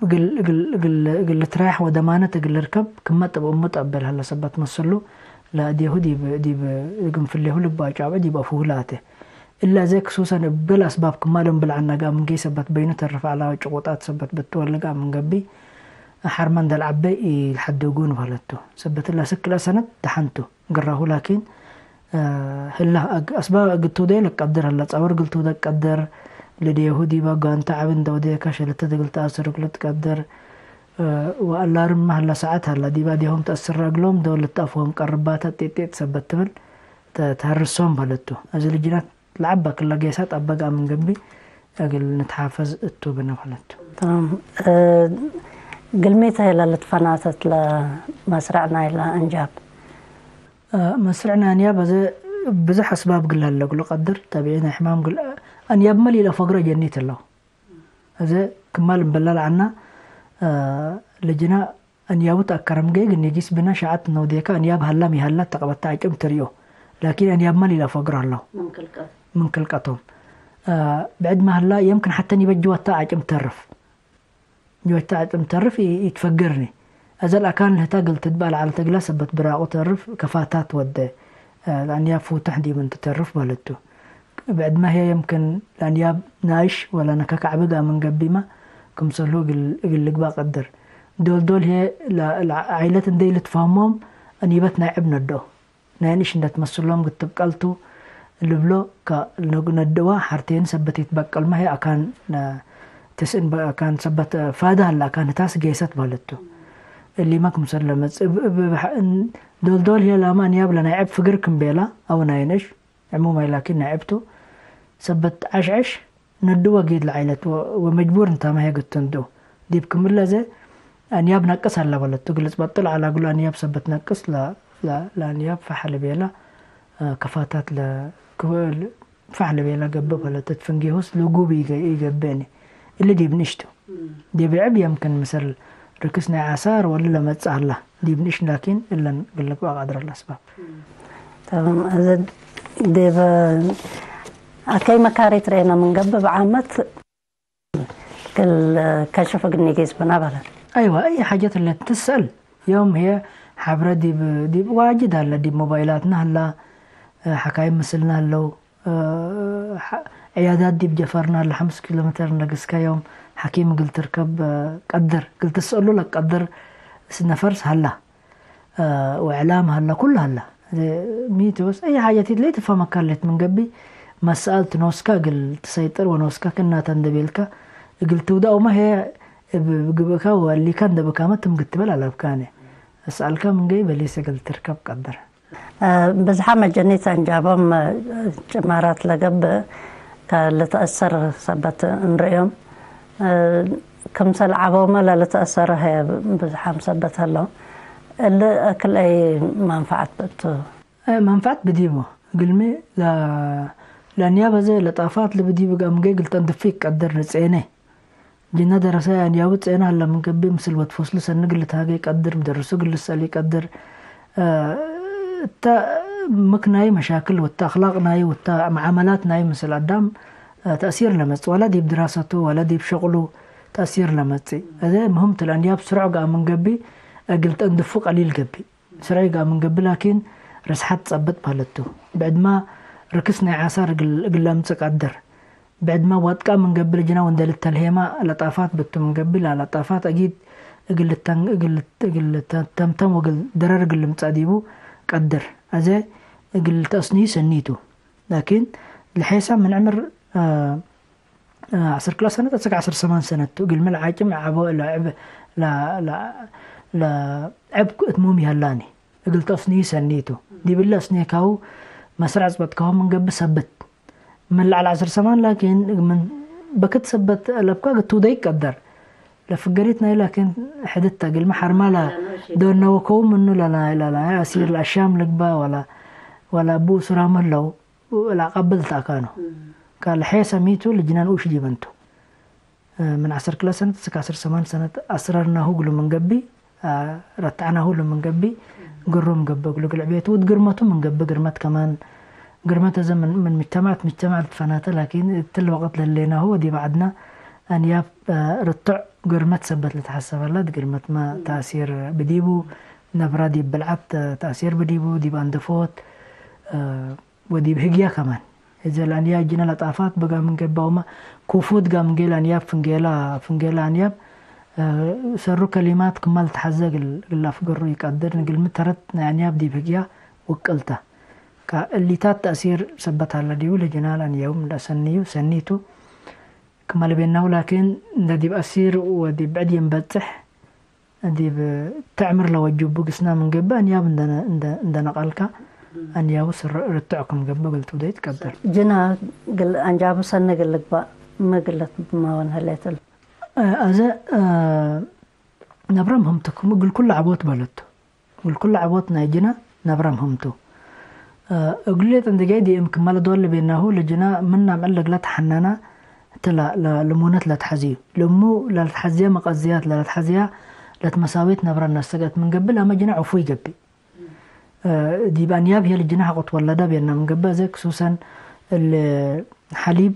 እግል፣ እግል፣ እግል፣ እግል ልትረያሕ ወደማነት እግል ልርከብ ክመ ጥብ እሙ ጠብል ሀለ ሰበት መስሉ፣ ለእዴሁ ዲብ፣ ዲብ ግንፍሌሁ ልግበእ ጫብዕ ዲብ አፉሁ ለአቴ። እለ አዜ ክሱሰን እብ ገሌ አስባብ ክማ ለንብል ዐልነ ገአ ምን ገይ ሰበት በይኑ ተርፍ ዐለ ጭቁጣት ሰበት ብትወል ገአ ምን ገብእ፣ ሐርመ እንደ ለዐበ ኢልሐድጉ ንበለቱ። ሰበት እለ እስክ ክልኤ ሰነት ደሐንቱ። ግራሁ ላኪን፣ እ፣ ህላ አግ-፣ አስባብ እግል ትውደዩ ለቀድር ህለ፣ ጸውር እግል ትውደ ቀድር፣ ልዴሁ ዲበ ጓንተ ዐቢ እንደ ወዴከ ሸለተት እግል ተአስር እግል ትቀድር፣ እ፣ ወአላርም መ ህለ ሰዐት ሀለ፣ ዲበ እዴሆም ተአስረ እግሎም ዶል ልትአፍሆም ቀርባተ ጤጤት ሰበት ትብል ተ-፣ ተሀርሶም በለቱ። እዚ ልጅነት ለዐበ ክለ ጌሰ ጠበ ገአ ምን ገብእ እግል ንትሓፈዝ እቱ ብነ በለቱ። ተማም። እ፣ ግልሜተ ህለ ልትፈናተት ለመስረዕ ናይለ አንጃብ? እ፣ መስረዕ ናይ አንያብ አዜ ብዞሕ አስባብ እግል ለህለ እግሉ ቀድር። ጠቢዒ ናይ ሕማም እግል፣ አንያብመ ለኢለፈግሮ ጀኒት ህለው። እዘ ክማል እምበላ ለዐና፣ እ፣ ለጅና አንያቡ ተአከረም ገይግ ኔጊስ ብና ሸዐት ነውዴከ አንያብ ሀላ ሚሀላ ተቀበተ አጭም ትርዮ። ላኪን አንያብመ ሊለፈግር ሀለው ምን ክልቀት። ምን ክልቀቶም። እ፣ ብዕድ መሀላ የምክን ሐተ ኒበ ጅወታ አጭም ተርፍ። ጅወታ አጭም ተርፍ ኢ-፣ ኢትፈግርኒ። እዘ ለአካን ለህታ እግል ትትበአል ዐለት እግላ ሰበት ብራቁ ተርፍ ከፋታት ወደ። እ፣ ለአንያብ ፉተሕ ዲብ እንቱ ተርፍ በለቱ። ብዕድመ ህዬ የምክን ለአንያብ ናይሽ ወለ ነከክ ዐብድ አምን ገብኢመ ክምሰልሁ እግል፣ እግል ልግባእ ቀድር። ዶል ዶል ህዬ ለ-፣ ለዓይለት እንዴ ኢልትፋህሞም እኒበት ናይ ዕብ ነድኦ። ናይ ንእሽ እንዴ ትመስሎም ግትብ ቀልቱ ልብሎ ከ-፣ ነድእዋ ሐርቴን ሰበት ኢትበቅልመ ህዬ አካን፣ እ፣ ትስእን በ-፣ አካን ሰበት ፋደ ሀለ አካን ህታስ ጌሰት በለቱ። እሊመ ክምሰል ለመጽእ እብ፣ እብ፣ እብ፣ ዶል ዶል ህዬ ላመ አንያብ ለናይ ዕብ ፍግር ክም ቤላ አው ናይ ንእሽ ዕሙማይ ላኪን ናይ ዕብ ቱ። ሰበት ዐሽዐሽ ነዱ ወጊድ ለዐይለት ወ-፣ ወመጅቡር እንታመ ህዬ ግትንዱ። ዲብ ክምለ ዘ አንያብ ነቅስ ሀለ በለቱ። ግልጽ በጥል ዐላ እግሉ አንያብ ሰበት ነቅስ ለ-፣ ለ-፣ ለአንያብ ፈሐ ለቤላ፣ እ፣ ከፋታት ለ-፣ ክወ-፣ ፈሕ ለቤላ ገብእ በለተት ፍንጌሁስ ልጉብ ኢገ-፣ ኢገብእኒ። እሊ ዲብ ንእሽቱ። ዲብ ዕብ የምክን ምስል ርክስ ናይ ዓሳር ወእሊ ለመጽእ ሀላ። ዲብ ንእሽ ላኪን እለን እግል ልግባእ ቀድረ ለአስባብ። ተማም። እዘ ዲብ አከይ መካሪት ረኤና ምን ገብእ ብዓመት ክል ከሽፍ እግል ኒጌስ ብና በለ። አይወ፣ አይ ሓጀት እለ ትሰአል። ዮም ህዬ ሐብረ ዲብ፣ ዲብ ዋጅድ ሀለ፣ ዲብ ሞባይላትና ሀላ፣ ሐካይም ምስልና ሀለው፣ ሐ-፣ ዕያዳት ዲብ ጀፈርና ሀለ፣ ሐምስ ኪሎ ሜተር ነግስከ ዮም ሐኪም እግል ትርከብ ቀድር፣ እግል ትሰአሉ ለቀድር ነፈርስ ሀላ። እ፣ ወእዕላም ሀለ፣ ኩሉ ሀለ። ሚ ቱ በስ፣ አይ ሓጀት ለኢትፋመካ ሌት ምን ገብእ፣ መሰአልት ኖስካ እግል ትሰይጥር ወኖስካ ክናተ እንዴ ቤልካ እግል ትውደአውመ ህዬ እብ ግብእካ ወእሊካ እንዴ ብካመ ትም ግትበል አለብካኒ። አስአልካ ምን ገይ በሊስ እግል ትርከብ ቀድር። እ፣ ብዝሓም መጀኒት አንጃቦም፣ እ፣ ጭማራት ለገብእ ከልትአሰር ሰበት እንርእዮም። እ፣ ክምሰል ዐቦመ ለልትአሰር ህዬ ብዝሓም ሰበት ሀለው። እሊ አክል አይ መንፈዐት ብእቱ? እ፣ መንፈዐት ብዲቡ። እግልሚ ለ-፣ ለአንያብ አዜ ለጣፋት ልብዲብ እግል አምጌ እግል ተንድፊ ኢቀድር ንጼነ። ጅነ ደረሰ አንያቡ ጼነ ሀለ ምን ገብእ ምስል ወድ ፎስሉ ሰኒ እግል ልትሃጌ ኢቀድር፣ ምደርሱ እግል ልሰአል ኢቀድር። እ፣ እተ ምክ ናይ መሻክል ወተ አክላቅ ናይ ወተ መዓመላት ናይ ምስል አዳም፣ እ፣ ተእሲር ለመጽእ፣ ወለ ዲብ ድራሰቱ ወለ ዲብ ሸቅሉ ተእሲር ለመጽእ። አዜ ምህም ቱ ለአንያብ ስሩዕ ገአ ምን ገብእ እግል ተእንድፉ ቀሊል ገብእ። ስረይ ገአ ምን ገብእ ላኪን ርስሐት ጸብጥ በህለት ቱ። ብዕድመ ርክስ ናይ ዓሳር እግል፣ እግል ለምጽእ ቀድር። ብዕድመ ወጥቀ ምን ገብእ ልጅነ ወእንዴ ልተልሄመ ለጣፋት ብቱ ምን ገብእ፣ ላለ ጣፋት አጊድ እግል ልተን-፣ እግል ልት-፣ እግል ልተምተም ወእግል ደረር እግል ልምጸእ ዲቡ ቀድር። አዜ እግል ተአስንዩ ሰኒ ቱ። ላኪን ለሔሳም ምን ዕምር፣ አ፣ ዐስር ክልኤ ሰነት እስክ ዐስር ሰማን ሰነት ቱ። እግልሚ ለዓጭም ዐቦ ለዕብ፣ ለ-፣ ለ-፣ ለዕብ እት ሙም ይሀላኒ። እግል ተአስንዩ ሰኒ ቱ። ዲብ እለ አስኔካሁ መስረዕ ጽበጥካሁ ምን ገብእ ሰብት። ምን ለዐል ዐስር ሰማን ላኪን ምን በክት ሰበት አለብካ ግቱ ደይ ቀደር። ለፍገሪት ናይ ላኪን ሕድት ተ። እግልሚ ሐርማ ለ-፣ ዶነወከው ምኑ ለናይ፣ ለናይ አሲር ለአሻም ልግባ ወላ፣ ወላ አቡ ሱራም ህለው። ለአቀብል ተአካኑ። እም። ካልሐ ሰሚቱ ልጅናን ኡሽ ዲበንቱ። እ፣ ምን ዐስር ክልኤ ሰነት እስክ ዐስር ሰማን ሰነት አስረርናሁ እግሉ ምን ገብእ፣ አ፣ ረትዐናሁ እግሉ ምን ገብእ፣ ግሩም ገብእ እግሉ እግል ዕቤቱ ወድ ግርመቱ ምን ገብእ፣ ግርመት ከማን፣ ግርመት አዜ ምን፣ ምን ምጅተማዕ ምጅተማዕ ልትፈናተ፣ ላኪን እትለ ወቅት ለህሌናሁ ወዲብ ዐድነ አንያብ፣ አ፣ ርቱዕ ግርመት ሰበት ልትሐሰበ ለት፣ ግርመትመ እም። ተእሲር ብዲቡ፣ ነብረ ዲብ ብልዓት ተእሲር ብዲቡ፣ ዲብ አንደፎት፣ አ፣ ወዲብ ህግያ ከማን። እዘ ለአንያብ ጅነ ለጣፋት በጋ ምን ገብአውመ፣ ኩፉት ጋም ጌል አንያብ ፍንጌላ፣ ፍንጌላ አንያብ፣ እ፣ ሰሩ ከሊማት ክማል ተሐዘ እግል፣ እግል አፍገሩ ኢቀድር፣ እግልሚ ተረት ናይ አንያብ ዲብ ህግያ ውቅል ተ። ከእሊታት ተእሲር ሰበት ሀለ ዲቡ ለጅናል አንያብም ለሰንዩ ሰኒ ቱ። ክመ ለቤናሁ ላኪን እንደ ዲብ አሲር ወዲብ ብዕድ የንበጽሕ፣ ዲብ ተዕምር ለወጅቡ ግስና ምን ገብእ፣ አንያብ እንደ፣ እንደ፣ እንደ ነቀልካ፣ አንያቡ ስር ርትዕ ክም ገብእ እግል ትውደይ ትቀድር። ጅና እግል አንጃቡ ሰኒ እግል ልግባእ ሚ እግል ልትማወን ህሌት እል? አ-፣ አዜ፣ አ፣ ነብረ ምህምቱ ክም እግል ኩሉ ዐቦት በለቱ። እግል ኩሉ ዐቦት ናይ ጅና ነብረ ምህምቱ። አ፣ እግሉ ሌጥ እንዴ ገይ ዲብ ክመ ለዶል ለቤናሁ ለጅና ምን አምዕል ለእግለ ተሐነና ተ ለ-፣ ለ-፣ ለሙነት ለትሐዝዩ። ለእሙ ለልትሐዝየ መቀዝያት ለልትሐዝያ ለትመሳዌት ነብረ ነሰገት ምን ገብእ ላመ ጅነሕ ዕፉይ ገብእ። እ፣ ዲብ አንያብ ህዬ ልጅነሕ አቁት ወለደ ቤና ምን ገብእ፣ አዜ ክሱሰን እሊ ሐሊብ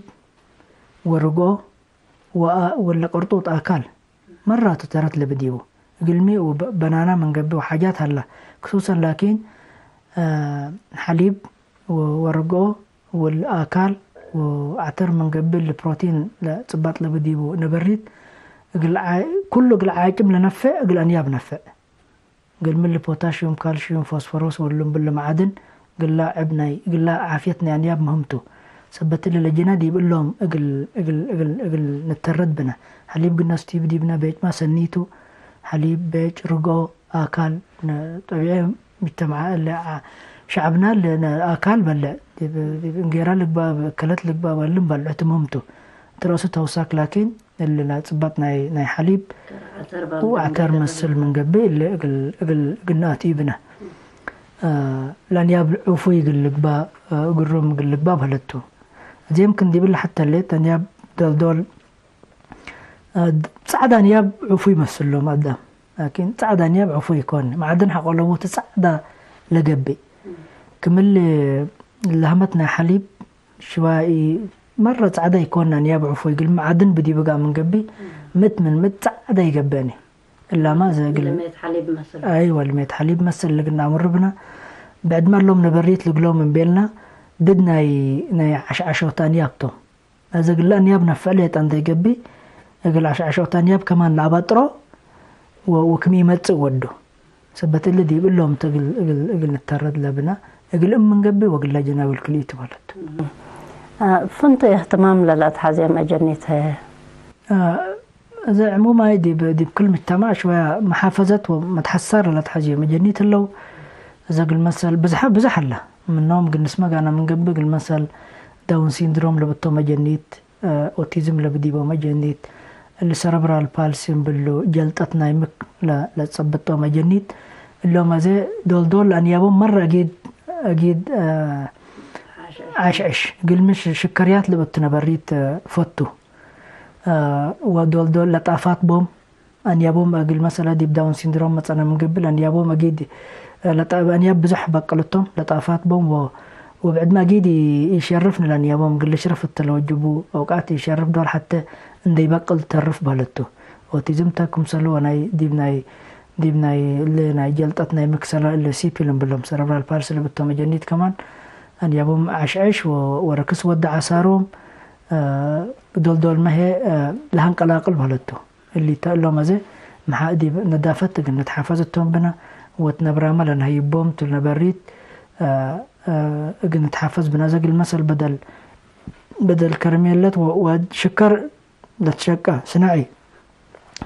ወርጎ ወአ-፣ ወለ ቅርጡጥ አካል መራቱ ተረት ለብዲቡ። እግልሚ ወበ-፣ በናና ምን ገብእ ወሓጃት ሀላ። ክሱሰን ላኪን፣ እ፣ ሐሊብ ወ-፣ ወርጎ ወልአካል ወዐተር ምን ገብእ ለፕሮቲን ለጽባጥ ለብዲቡ ነበሪት እግል ዓ-፣ ኩሉ እግል ዓጭም ለነፍዕ እግል አንያብ ነፍዕ። እግል ምን ለፖታሽዩም፣ ካልሽዩም፣ ፎስፎሮስ ወሉም ብለ መዓድን እግላ ዕብ ናይ፣ እግላ ዓፍየት ናይ አንያብ ምህምቱ። ሰበት እሊ ለጅነ ዲብ እሎም እግል፣ እግል፣ እግል፣ እግል ንተረድ ብነ። ሐሊብ ግነስ ቲብ ዲብነ ቤጭማ ሰኒቱ። ሐሊብ፣ ቤጭ፣ ርጎ፣ አካል፣ ነ-፣ ጠቢዐ ሙጅተመዕ እለ ዐ-፣ ሸዐብና እለ ነ-፣ አካል በልዕ፣ ዲብ፣ ዲብ እንጌራ ልግባእ፣ እከለት ልግባእ፣ ወልም በልዑ ትምህምቱ። እት ረአሱ ተውሳክ ላኪን፣ እሊ ለጽባጥ ናይ፣ ናይ ሐሊብ ወዐተር መስል ምን ገብእ፣ እሊ እግል፣ እግል፣ እግል ነአትዩ ብነ። አ፣ ለአንያብ ዕፉይ እግል ልግባእ፣ አ፣ እግሮም እግል ልግባእ በህለቱ። እዜ የምክን ዲብለ ሐተ ሌት አንያብ ዶልዶል ጸዕድ አንያብ ዕፉይ መስሎም አዳም፣ ላኪን ጸዕድ አንያብ ዕፉይ ኢኮን። መዓድን ሐቆ ለቡ ቲ ጸዕዳ ለገብእ። ክምል ለህመት ናይ ሐሊብ ሽባኢ መረ ጸዕዳ ኢኮን አንያብ ዕፉይ፣ እግል መዓድን ብዲብ ጋር ምን ገብእ፣ ምት ምን ምት ጸዕዳ ይገብአኒ። እላማ ዘ እግል ለሜት ሐሊብ መስል። አይወ፣ ለሜት ሐሊብ መስል ልግና አምር ብና። ብዕድመ እሎም ነበሪት ልግሎም እንቤልና፣ ድድ ናይ፣ ናይ ዐሽዐሾት አንያብ ቶም። አዜ እግለ አንያብ ነፍዕ ሌጠ እንዴ ገብእ፣ እግል ዐሽዐሾት አንያብ ከማን ለአባጥሮ ወ-፣ ወክም ኢመጽእ ወዱ። ሰበት እሊ ዲብ እሎም ተ እግል፣ እግል፣ እግል ንተረድ ለብነ፣ እግል እም ምን ገብእ ወእግለ ጀናብል ክልኢቱ ማለት። አ፣ ፍንቱ እህትማም ለለአትሐዜ መጀኒት ህዬ? አ፣ እዘ ዕሙማይ ዲብ፣ ዲብ ክል ምጅተማዕ ሽወያ መሓፈዘት ወመትሐሳር ለለአትሐዜ መጀኒት ህለው። እዘ እግል መሰል ብዝሐ፣ ብዝሕ ሀለ። ምኖም እግል ንስመ ጋና ምን ገብእ፣ እግል መሰል ዳውን ሲንድሮም ለብቶ መጀኒት፣ ኦቲዝም ለብዲቦ መጀኒት፣ እሊ ሰረብራል ፓልሲ እምብሉ ጀልጠት ናይ ምክ ለ-፣ ለጸብጦ መጀኒት፣ እሎም አዜ ዶልዶል አንያቦም መረ አጊድ፣ አጊድ፣ አ፣ ዐሽዐሽ። እግልሚ ሽ-፣ ሽከርያት ለብቱ ነበሪት፣ አ፣ ፈቱ። አ፣ ወዶልዶል ለጣፋት ቦም፣ አንያቦም እግል መሰለ ዲብ ዳውን ሲንድሮም መጸነ ምን ገብእ፣ ለአንያቦም አጊድ፣ ለጠ-፣ አንያብ ብዙሕ በቅልቶም ለጣፋት ቦም ወ-፣ ወብዕድመ አጊድ ኢ-፣ ኢሸርፍን ለአንያቦም እግል ልሽርፍ እተ ለወጅቡ አውቃት ኢሸርፍ ዶል ሐተ እንዴ ይበቅል ተርፍ በህለቱ። ኦቲዝም ተ ክምሰሉ ወናይ ዲብ ናይ፣ ዲብ ናይ እለ ናይ ጀልጠት ናይ ምክሰላ እለ ሲፒ ልንብሎም ሰረብራል ፓልሲ ልብቶም መጀኒት ከማን አንያቦም ዐሽዐሽ ወ-፣ ወረክስ ወደ ዐሳሮም፣ አ፣ ዶልዶልመ ህዬ፣ አ፣ ለሀንቀላቅል በህለቱ። እሊተ እሎም አዜ መሓ ዲብ ነዳፈት እግል ንትሓፈዝ እቶም ብነ፣ ወእት ነብራመ ለነሀይቦም ቱ ነበሪት፣ አ፣ አ፣ እግል ንትሓፈዝ ብነ። አዜ እግል መሰል በደል፣ በደል ከርሜለት ወ-፣ ወሽከር ለትሸቀ ስናዒ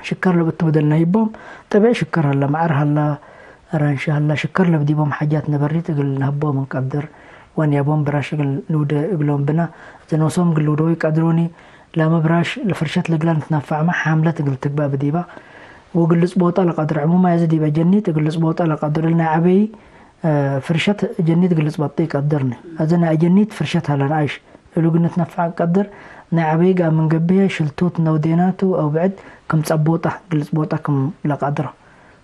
ሽከር ለብቱ በደል ነሀይቦም፣ ጠቢዕ ሽከር ሀለ፣ መዐር ሀለ፣ አራንሺ ሀለ፣ ሽከር ለብዲቦም ሓጃት ነበሪት እግል ነሀቦም እንቀድር፣ ወአንያቦም ብራሽ እግል ንውዴ እግሎም ብነ። አዜ ኖሶም እግል ልውደው ኢቀድሩኒ፣ ላመ ብራሽ ለፍርሸት ለእግለ ንትነፈዕመ ሓምለት እግል ትግበእ ብዲበ ወእግል ልጽቦጠ ለቀድር። ዕሙማይ አዜ ዲበ ጀኒት እግል ልጽቦጠ ለቀድር እሊ ናይ ዐበይ፣ አ፣ ፍርሸት ጀኒት እግል ልጽበጦ ኢቀድርኒ። አዜ ናይ አጀኒት ፍርሸት ሀለ ነአይሽ እሉ እግል ንትነፈዕ እንቀድር። ናይ ዐበይ ገአ ምን ገብእ ህዬ ሽልቱት እንደ ወዴናቱ አው ብዕድ ክም ጸቦጠ እግል ልጽቦጠ ክም ለቀድሮ።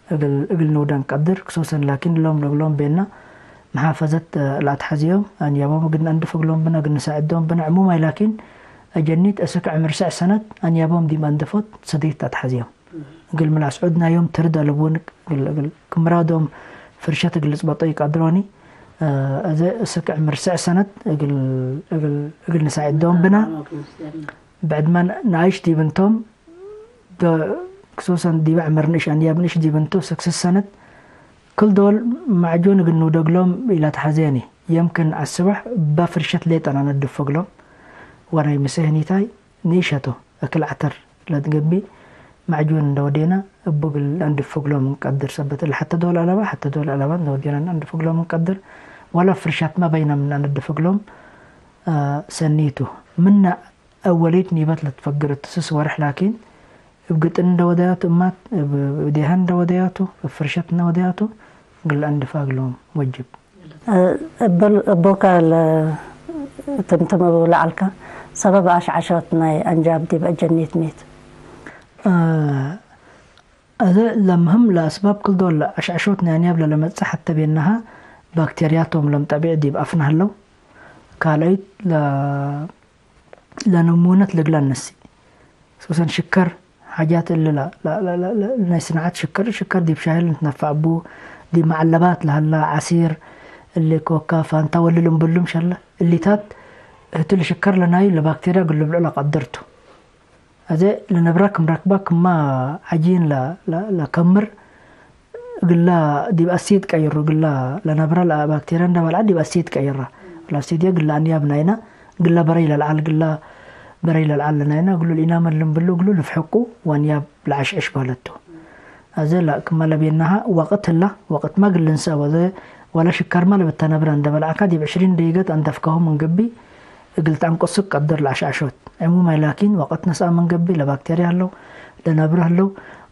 እግል፣ እግል ንውደ እንቀድር። ክሱሰን ላኪን እሎም ለእግሎም ቤና መሓፈዘት ለአትሐዝዮም፣ አንያቦም እግል ነአንድፍ እግሎም ብነ፣ እግል ንሳዕዶም ብነ። ዕሙማይ ላኪን አጀኒት እስክ ዕምር ስዕ ሰነት አንያቦም ዲብ አንድፎት ሰድሪት ተአትሐዝዮም። እግል ምን አስዑድናዮም ትርድ አለቡን እግል፣ እግል ክምራዶም ፍርሸት እግል ልጽበጦ ኢቀድሮኒ። አዜ እስክ ዕምር ስዕ ሰነት እግል፣ እግል፣ እግል ንሳዕዶም ብነ። ብዕድመ ነአይሽ ዲብ እንቶም፣ ዶ-፣ ክሱሰን ዲበ ዕምር ንእሽ፣ አንያብ ንእሽ ዲብ እንቱ፣ ስክስት ሰነት፣ ክል ዶል ማዕጁን እግል ንውደግሎም ኢለትሐዜኒ። የምክን አስበሕ እበ ፍርሸት ሌጠ ነአነድፎ እግሎም፣ ወናይ ምሴ ህኒታይ ኒሸቱ፣ እክል ዐተር ለትገብእ ማዕጁን እንደ ወዴነ፣ እቡ እግል ነአንድፎ እግሎም እንቀድር። ሰበት እለ ሐተ ዶል አለባ፣ ሐተ ዶል አለባ እንደ ወዴነ ነአንድፎ እግሎም እንቀድር። ወለ ፍርሸትመ በይነ ምን ነአንድፎ እግሎም፣ አ፣ ሰኒቱ። ምነ አወሊት ኒበት ለትፈግር እት ስስ ወርሕ ላኪን፣ እብ ግጥን እንደ ወደያቱ እማት፣ እብ፣ እብ ዴሀን እንደ ወደያቱ፣ እብ ፍርሸት እንደ ወደያቱ፣ እግል አንድፋ እግሎም ወጅብ። እብ፣ እቦከ ለትምትም እብ ለዐልከ፣ ሰበብ አሽዐሾት ናይ አንያብ ዲብ አጀኒት ሚ ቱ? አ፣ አዜ ለምህም ለአስባብ ክል ዶል አሽዐሾት ናይ አንያብ ለለመጽእ ሐተ ቤናሃ ባክቴርያቶም ለም ጠቢዕ ዲብ አፍነ ህለው። ካልአይት ለ-፣ ለነሙነት ልግላ እነሲ። ሱሰን ሽከር፣ ሓጃት እሊ ለ-፣ ለ-፣ ለ-፣ ለ-፣ ለ-፣ ናይ ስንዓት ሽከር፣ ሽከር ዲብ ሻሂ ልንትነፈዕ ቡ፣ ዲብ መዐለባት ለሀላ ዐሲር፣ እሊ ኮካ፣ ፋንታ ወልል እምብሉም ሸለ። እሊታት ህቱ ለሽከር ለናዩ ለባክቴርያ እግል ልብልዑ ለቀድር ቱ። አዜ ለነብረ ክም ረክበ ክማ ዐጂን ለ-፣ ለ-፣ ለከምር፣ እግላ ዲብ አሲድ ቀይሩ፣ እግላ ለነብረ ለባክቴርያ እንደ በልዐ ዲብ አሲድ ቀይራ። ለአሲድየ እግላ አንያብ ናይና፣ እግላ በረይ ለልዓል፣ እግላ በረይ ለልዓል ለናይና፣ እግሉ ለኢናመ ልንብሉ፣ እግሉ ልፍሕቁ ወአንያብ ለዐሽዕሽ ባለቱ። አዜ ለ-፣ ክመ ለቤናሃ ወቅት ህላ፣ ወቅትመ እግል ልንሰአው፣ አዜ ወለ ሽከርመ ለብተነብረ እንደ በልዐካ ዲብ ዕሽሪን ደቂቀት አንደፍካሁ ምን ገብእ፣ እግል ተአንቀሱክ ቀድር ለአሽዐሾት። ዕሙማይ ላኪን፣ ወቅት ነስአ ምን ገብእ ለባክቴርያ ህለው፣ ለነብረ ህለው፣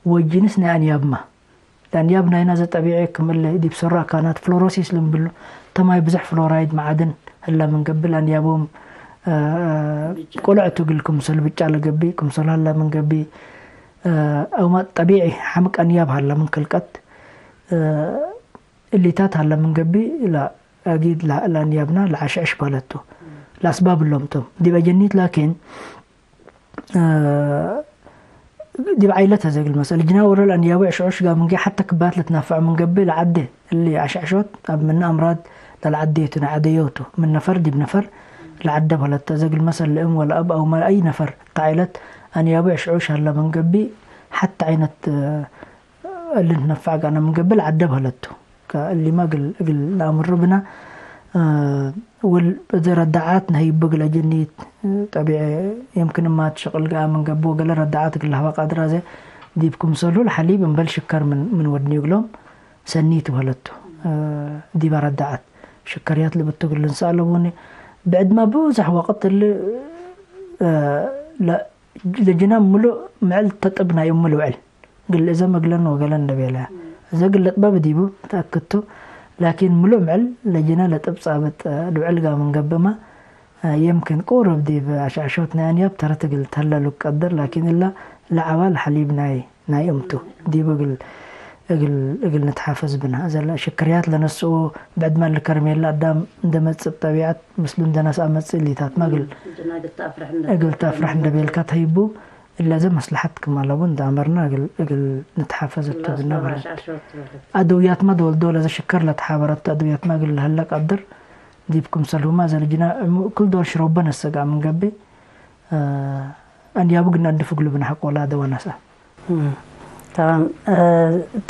ወጅንስ ናይ አንያብመ። ለአንያብ ናይና ዘጠቢዐ ክም እለ ዲብ ሰሩ አካናት ፍሎሮሲስ ልንብሉ፣ ተማይ ብዝሕ ፍሎራይድ መዓድን ህለ ምን ገብእ ለአንያቦም፣ አ፣ ቁልዕ ቱ እግል ክምሰል ብጫ ለገብእ፣ ክምሰል ሀለ ምን ገብእ፣ አ፣ አውማጥ ጠቢዒ ሐምቅ አንያብ ሀለ ምን ክልቀት፣ አ፣ እሊታት ሀለ ምን ገብእ፣ ለአጊድ ለ-፣ ለአንያብና ለአሽዕሽ ባለቱ። ለአስባብ እሎም ቶም። ዲብ አጀኒት ላኪን፣ አ፣ ዲብ ዓይለት አዜ እግል መሰል፣ ጅና ወረ ለአንያቡ ዕሽዑሽ ጋር ምን ገብእ ሐተ ክባት ልትናፈዑ ምን ገብእ ለዐዴ እሊ አሽዕሾት አብ ምነ አምራድ ለለዐዴቱ ነዐደዮቱ። ምን ነፈር ዲብ ነፈር ለዐደ በለቱ። አዜ እግል መሰል ለእም ወለአብ አውመ አይ ነፈር እተ ዓይለት አንያቡ ዕሽዑሽ ሀለ ምን ገብእ ሐተ ዓይነት፣ አ፣ እሊ ንትነፈዕ ጋነ ምን ገብእ ለዐደ በለቱ። ከእሊመ እግል፣ እግል ለአምሩ ብነ፣ እ፣ ወል-፣ እዘ ረዳዓት ነህይቡ እግል አጀኒት፣ እ፣ ጠቢዐ የምክን እማት ሽቅል ገአ ምን ገብእ ወገለ ረዳዓት እግል ለሀበ ቃድር አዜ ዲብ ክምሰልሁ ለሐሊብ እምበል ሽከር ምን፣ ምን ወድኒ እግሎም ሰኒ ቱ በለቱ። እ፣ ዲበ ረዳዓት ሽከርያት ልብቱ እግል ልንሰአ ለቡኒ። ብዕድመ ብዙሕ ወቅት እሊ፣ እ፣ ለ-፣ ለጅናም ምሉእ ምዕል ተጥብ ናይ እሙ ልውዕል። እግል እዘ መግለን ወገለን ለቤለ። እዘ እግል ልጥበብ ዲቡ ተአክድ ቱ፣ ላኪን ምሉእ ምዕል ለጅና ለጥብ ጻብጥ ልውዕል ጋር ምን ገብእመ፣ የምክን ቁሩብ ዲብ አሽዕሾት ናይ አንያብ ተረት እግል ተህለሉ ቀድር፣ ላኪን እለ ለዐባል ሐሊብ ናይ፣ ናይ እም ቱ። ዲቡ እግል፣ እግል፣ እግል ንትሓፈዝ ብነ። እዘ ለሽክርያት ለነስኡ ብዕድመ እሊ ከርሜለ አዳም እንደ መጽእ ጠቢዐት ምስሉ እንደ ነስአ መጽእ እሊታትመ እግል፣ እግል ተአፍረሕ እንደ ቤልካ ተህይቡ፣ እለ እዘ መስለሐት ክም አለቡ እንደ አመርና እግል፣ እግል ንትሓፈዝ እቱ ብነ በለት። አድውያትመ ዶል ዶል እዘ ሽከር ለተሓበረቱ አድውያትመ እግል ለህለ ቀድር፣ ዲብ ክምሰልሁመ እዘ ልጅና እሙ ክል ዶል ሽሮበ ነሰግአ ምን ገብእ፣ አ፣ አንያቡ ግና እንድፍግሉ ብነ ሐቆላ አደወ ነስአ። እም፣ ተማም። አ፣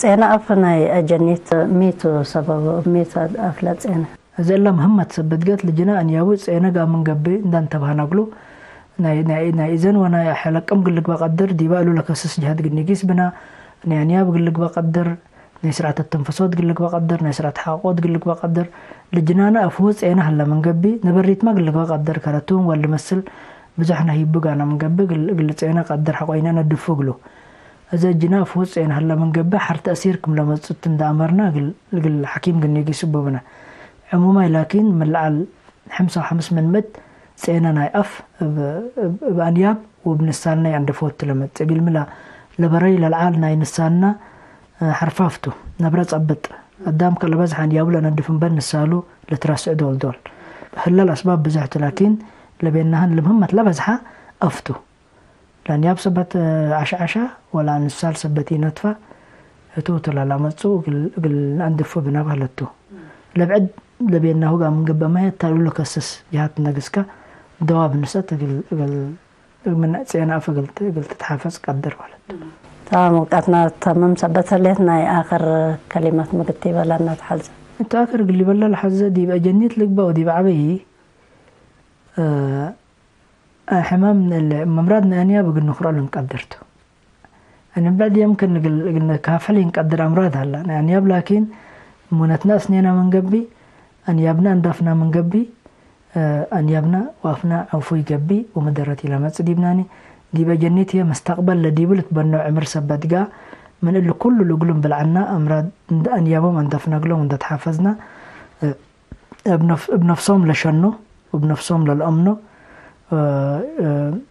ጼነ አፍ ናይ አጀኒት ሚ ቱ ሰበቡ? እብ ሚ ቱ አፍ ለጼነ? እዘ እለ ምህመት ሰበት ገት ልጅነ አንያቡ ጼነ ጋር ምን ገብእ እንደ አንተብሀነ እግሉ፣ ናይ፣ ናይ፣ ናይ እዘን ወናይ አሕለቅም እግል ልግበእ ቀድር፣ ዲበ እሉ ለከስስ ጀሀት እግል ኒጊስ ብነ፣ ናይ አንያብ እግል ልግበእ ቀድር፣ ናይ ስርዓተ ተንፈሶት እግል ልግበእ ቀድር፣ ናይ ስርዓተ ሐቆት እግል ልግበእ ቀድር፣ ልጅናነ አፍሁ ጼነ ሀለ ምን ገብእ፣ ነበሪትመ እግል ልግበእ ቀድር፣ ከረቱም ወልመስል ብዞሕ ነህይቡ ጋነ ምን ገብእ፣ እግል፣ እግል ጼነ ቀድር ሐቆይነ ነድፉ እግሉ። እዘ እጅነ አፍሁ ጼነ ሀለ ምን ገብእ፣ ሐር ተእሲር ክም ለመጽእቱ እንደ አመርነ እግል፣ እግል ሐኪም ግኔጊስ እቡ ብነ። ዕሙማይ ላኪን፣ ምን ለዐል ሕምሳ ወሐምስ ምን ምእት ጼነ ናይ አፍ እብ፣ እብ፣ እብ አንያብ ወእብ ንሳል ናይ አንደፎት ለመጽእ። እግልሚ ለበረይ ለልዓል ናይ ንሳልና፣ እ፣ ሐርፋፍ ቱ። ነብረ ጸብጥ። አዳም ከለበዝሐ አንያቡ ለነድፍ እምበል ንሳሉ ልትረስዕ ዶል ዶል። ህለ ለአስባብ ብዝሕ ቱ፣ ላኪን፣ ለቤናህን ለምህመት ለበዝሐ አፍ ቱ። ለአንያብ ሰበት ዐሽዐሸ ወለአንሳል ሰበት ኢነትፈ፣ ህቱ ቱ ለለአመጽኡ እግል፣ እግል አንድፎ ብነ በህለት ቱ። ለብዕድ ለቤናሁ ጋር ምን ገብአመ፣ ተሉ ለከስስ ጅሀት ነግስከ ደዋብ ንሰት እግል፣ እግል ምን ጼነ አፍ እግል ት-፣ እግል ትትሓፈዝ ቀድር በህለት ቱ። ተማም፣ ውቀትና ተምም ሰበት ህሌት ናይ አክር ከሊመት ምግት ይበለና ተሐዘ። እት አክር እግል ይበላ ለሐዘ ዲብ አጀኒት ልግበእ ወዲብ ዐበይ፣ እ፣ ሕማም እለ መምራድ ናይ አንያብ እግል ንክርኦ ልንቀድር ቱ። እንብዕድ የምክን እግል፣ እግል ንካፍሕ ልንቀድር አምራድ ሀላ። ናይ አንያብ ላኪን ሙነትነ አስኔነ ምን ገብእ፣ አንያብነ አንዳፍነ ምን ገብእ፣ እ፣ አንያብነ ወአፍነ ዐውፉይ ገብእ ወመደረት ኢለመጽእ ዲብናኒ። ዲበ ጀኒት ህዬ መስተቅበል ለዲቡ ልትበነው ዕምር ሰበት ጋር ምን እሊ ኩሉ ልእግሉም ብልዐና አምራድ እንደ አንያቦም አንደፍነ እግሎም እንደ ተሓፈዝነ፣ እ፣ እብ ነፍ-፣ እብ ነፍሶም ለሸኖ፣ እብ ነፍሶም ለልአምኖ፣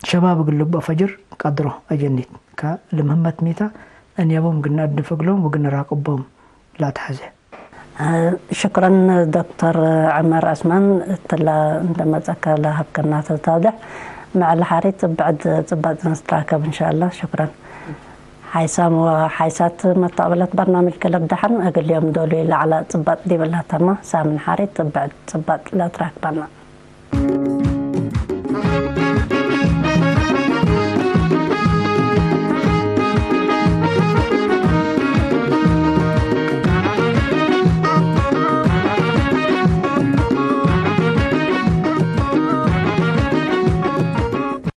ሸባብ እግል ልብኦ ፈጅር ቀድሮ አጀኒት ከልምህመት ሚታ እንያቦም እግል ነአድንፍ እግሎም ወእግል ንራቅቦም ለአትሐዜ። ሽክረን ዶክተር ዐመር ዐስማን እትላ እንደ መጸከ ለሀብከና ተውዳሕ። መዐል ሐሪት እብ ብዕድ ጽባጥ ነትራከብ እንሻአላህ። ሽክረን። ሓይሳም ወሓይሳት መተቅብለት በርናምጅ ክል እብ ደሐን እግል ዮም ዶሉ ለዐለ ጽባጥ ዲብላ ተማ ሳምን ሐሪት እብ ብዕድ ጽባጥ ለትራክበና።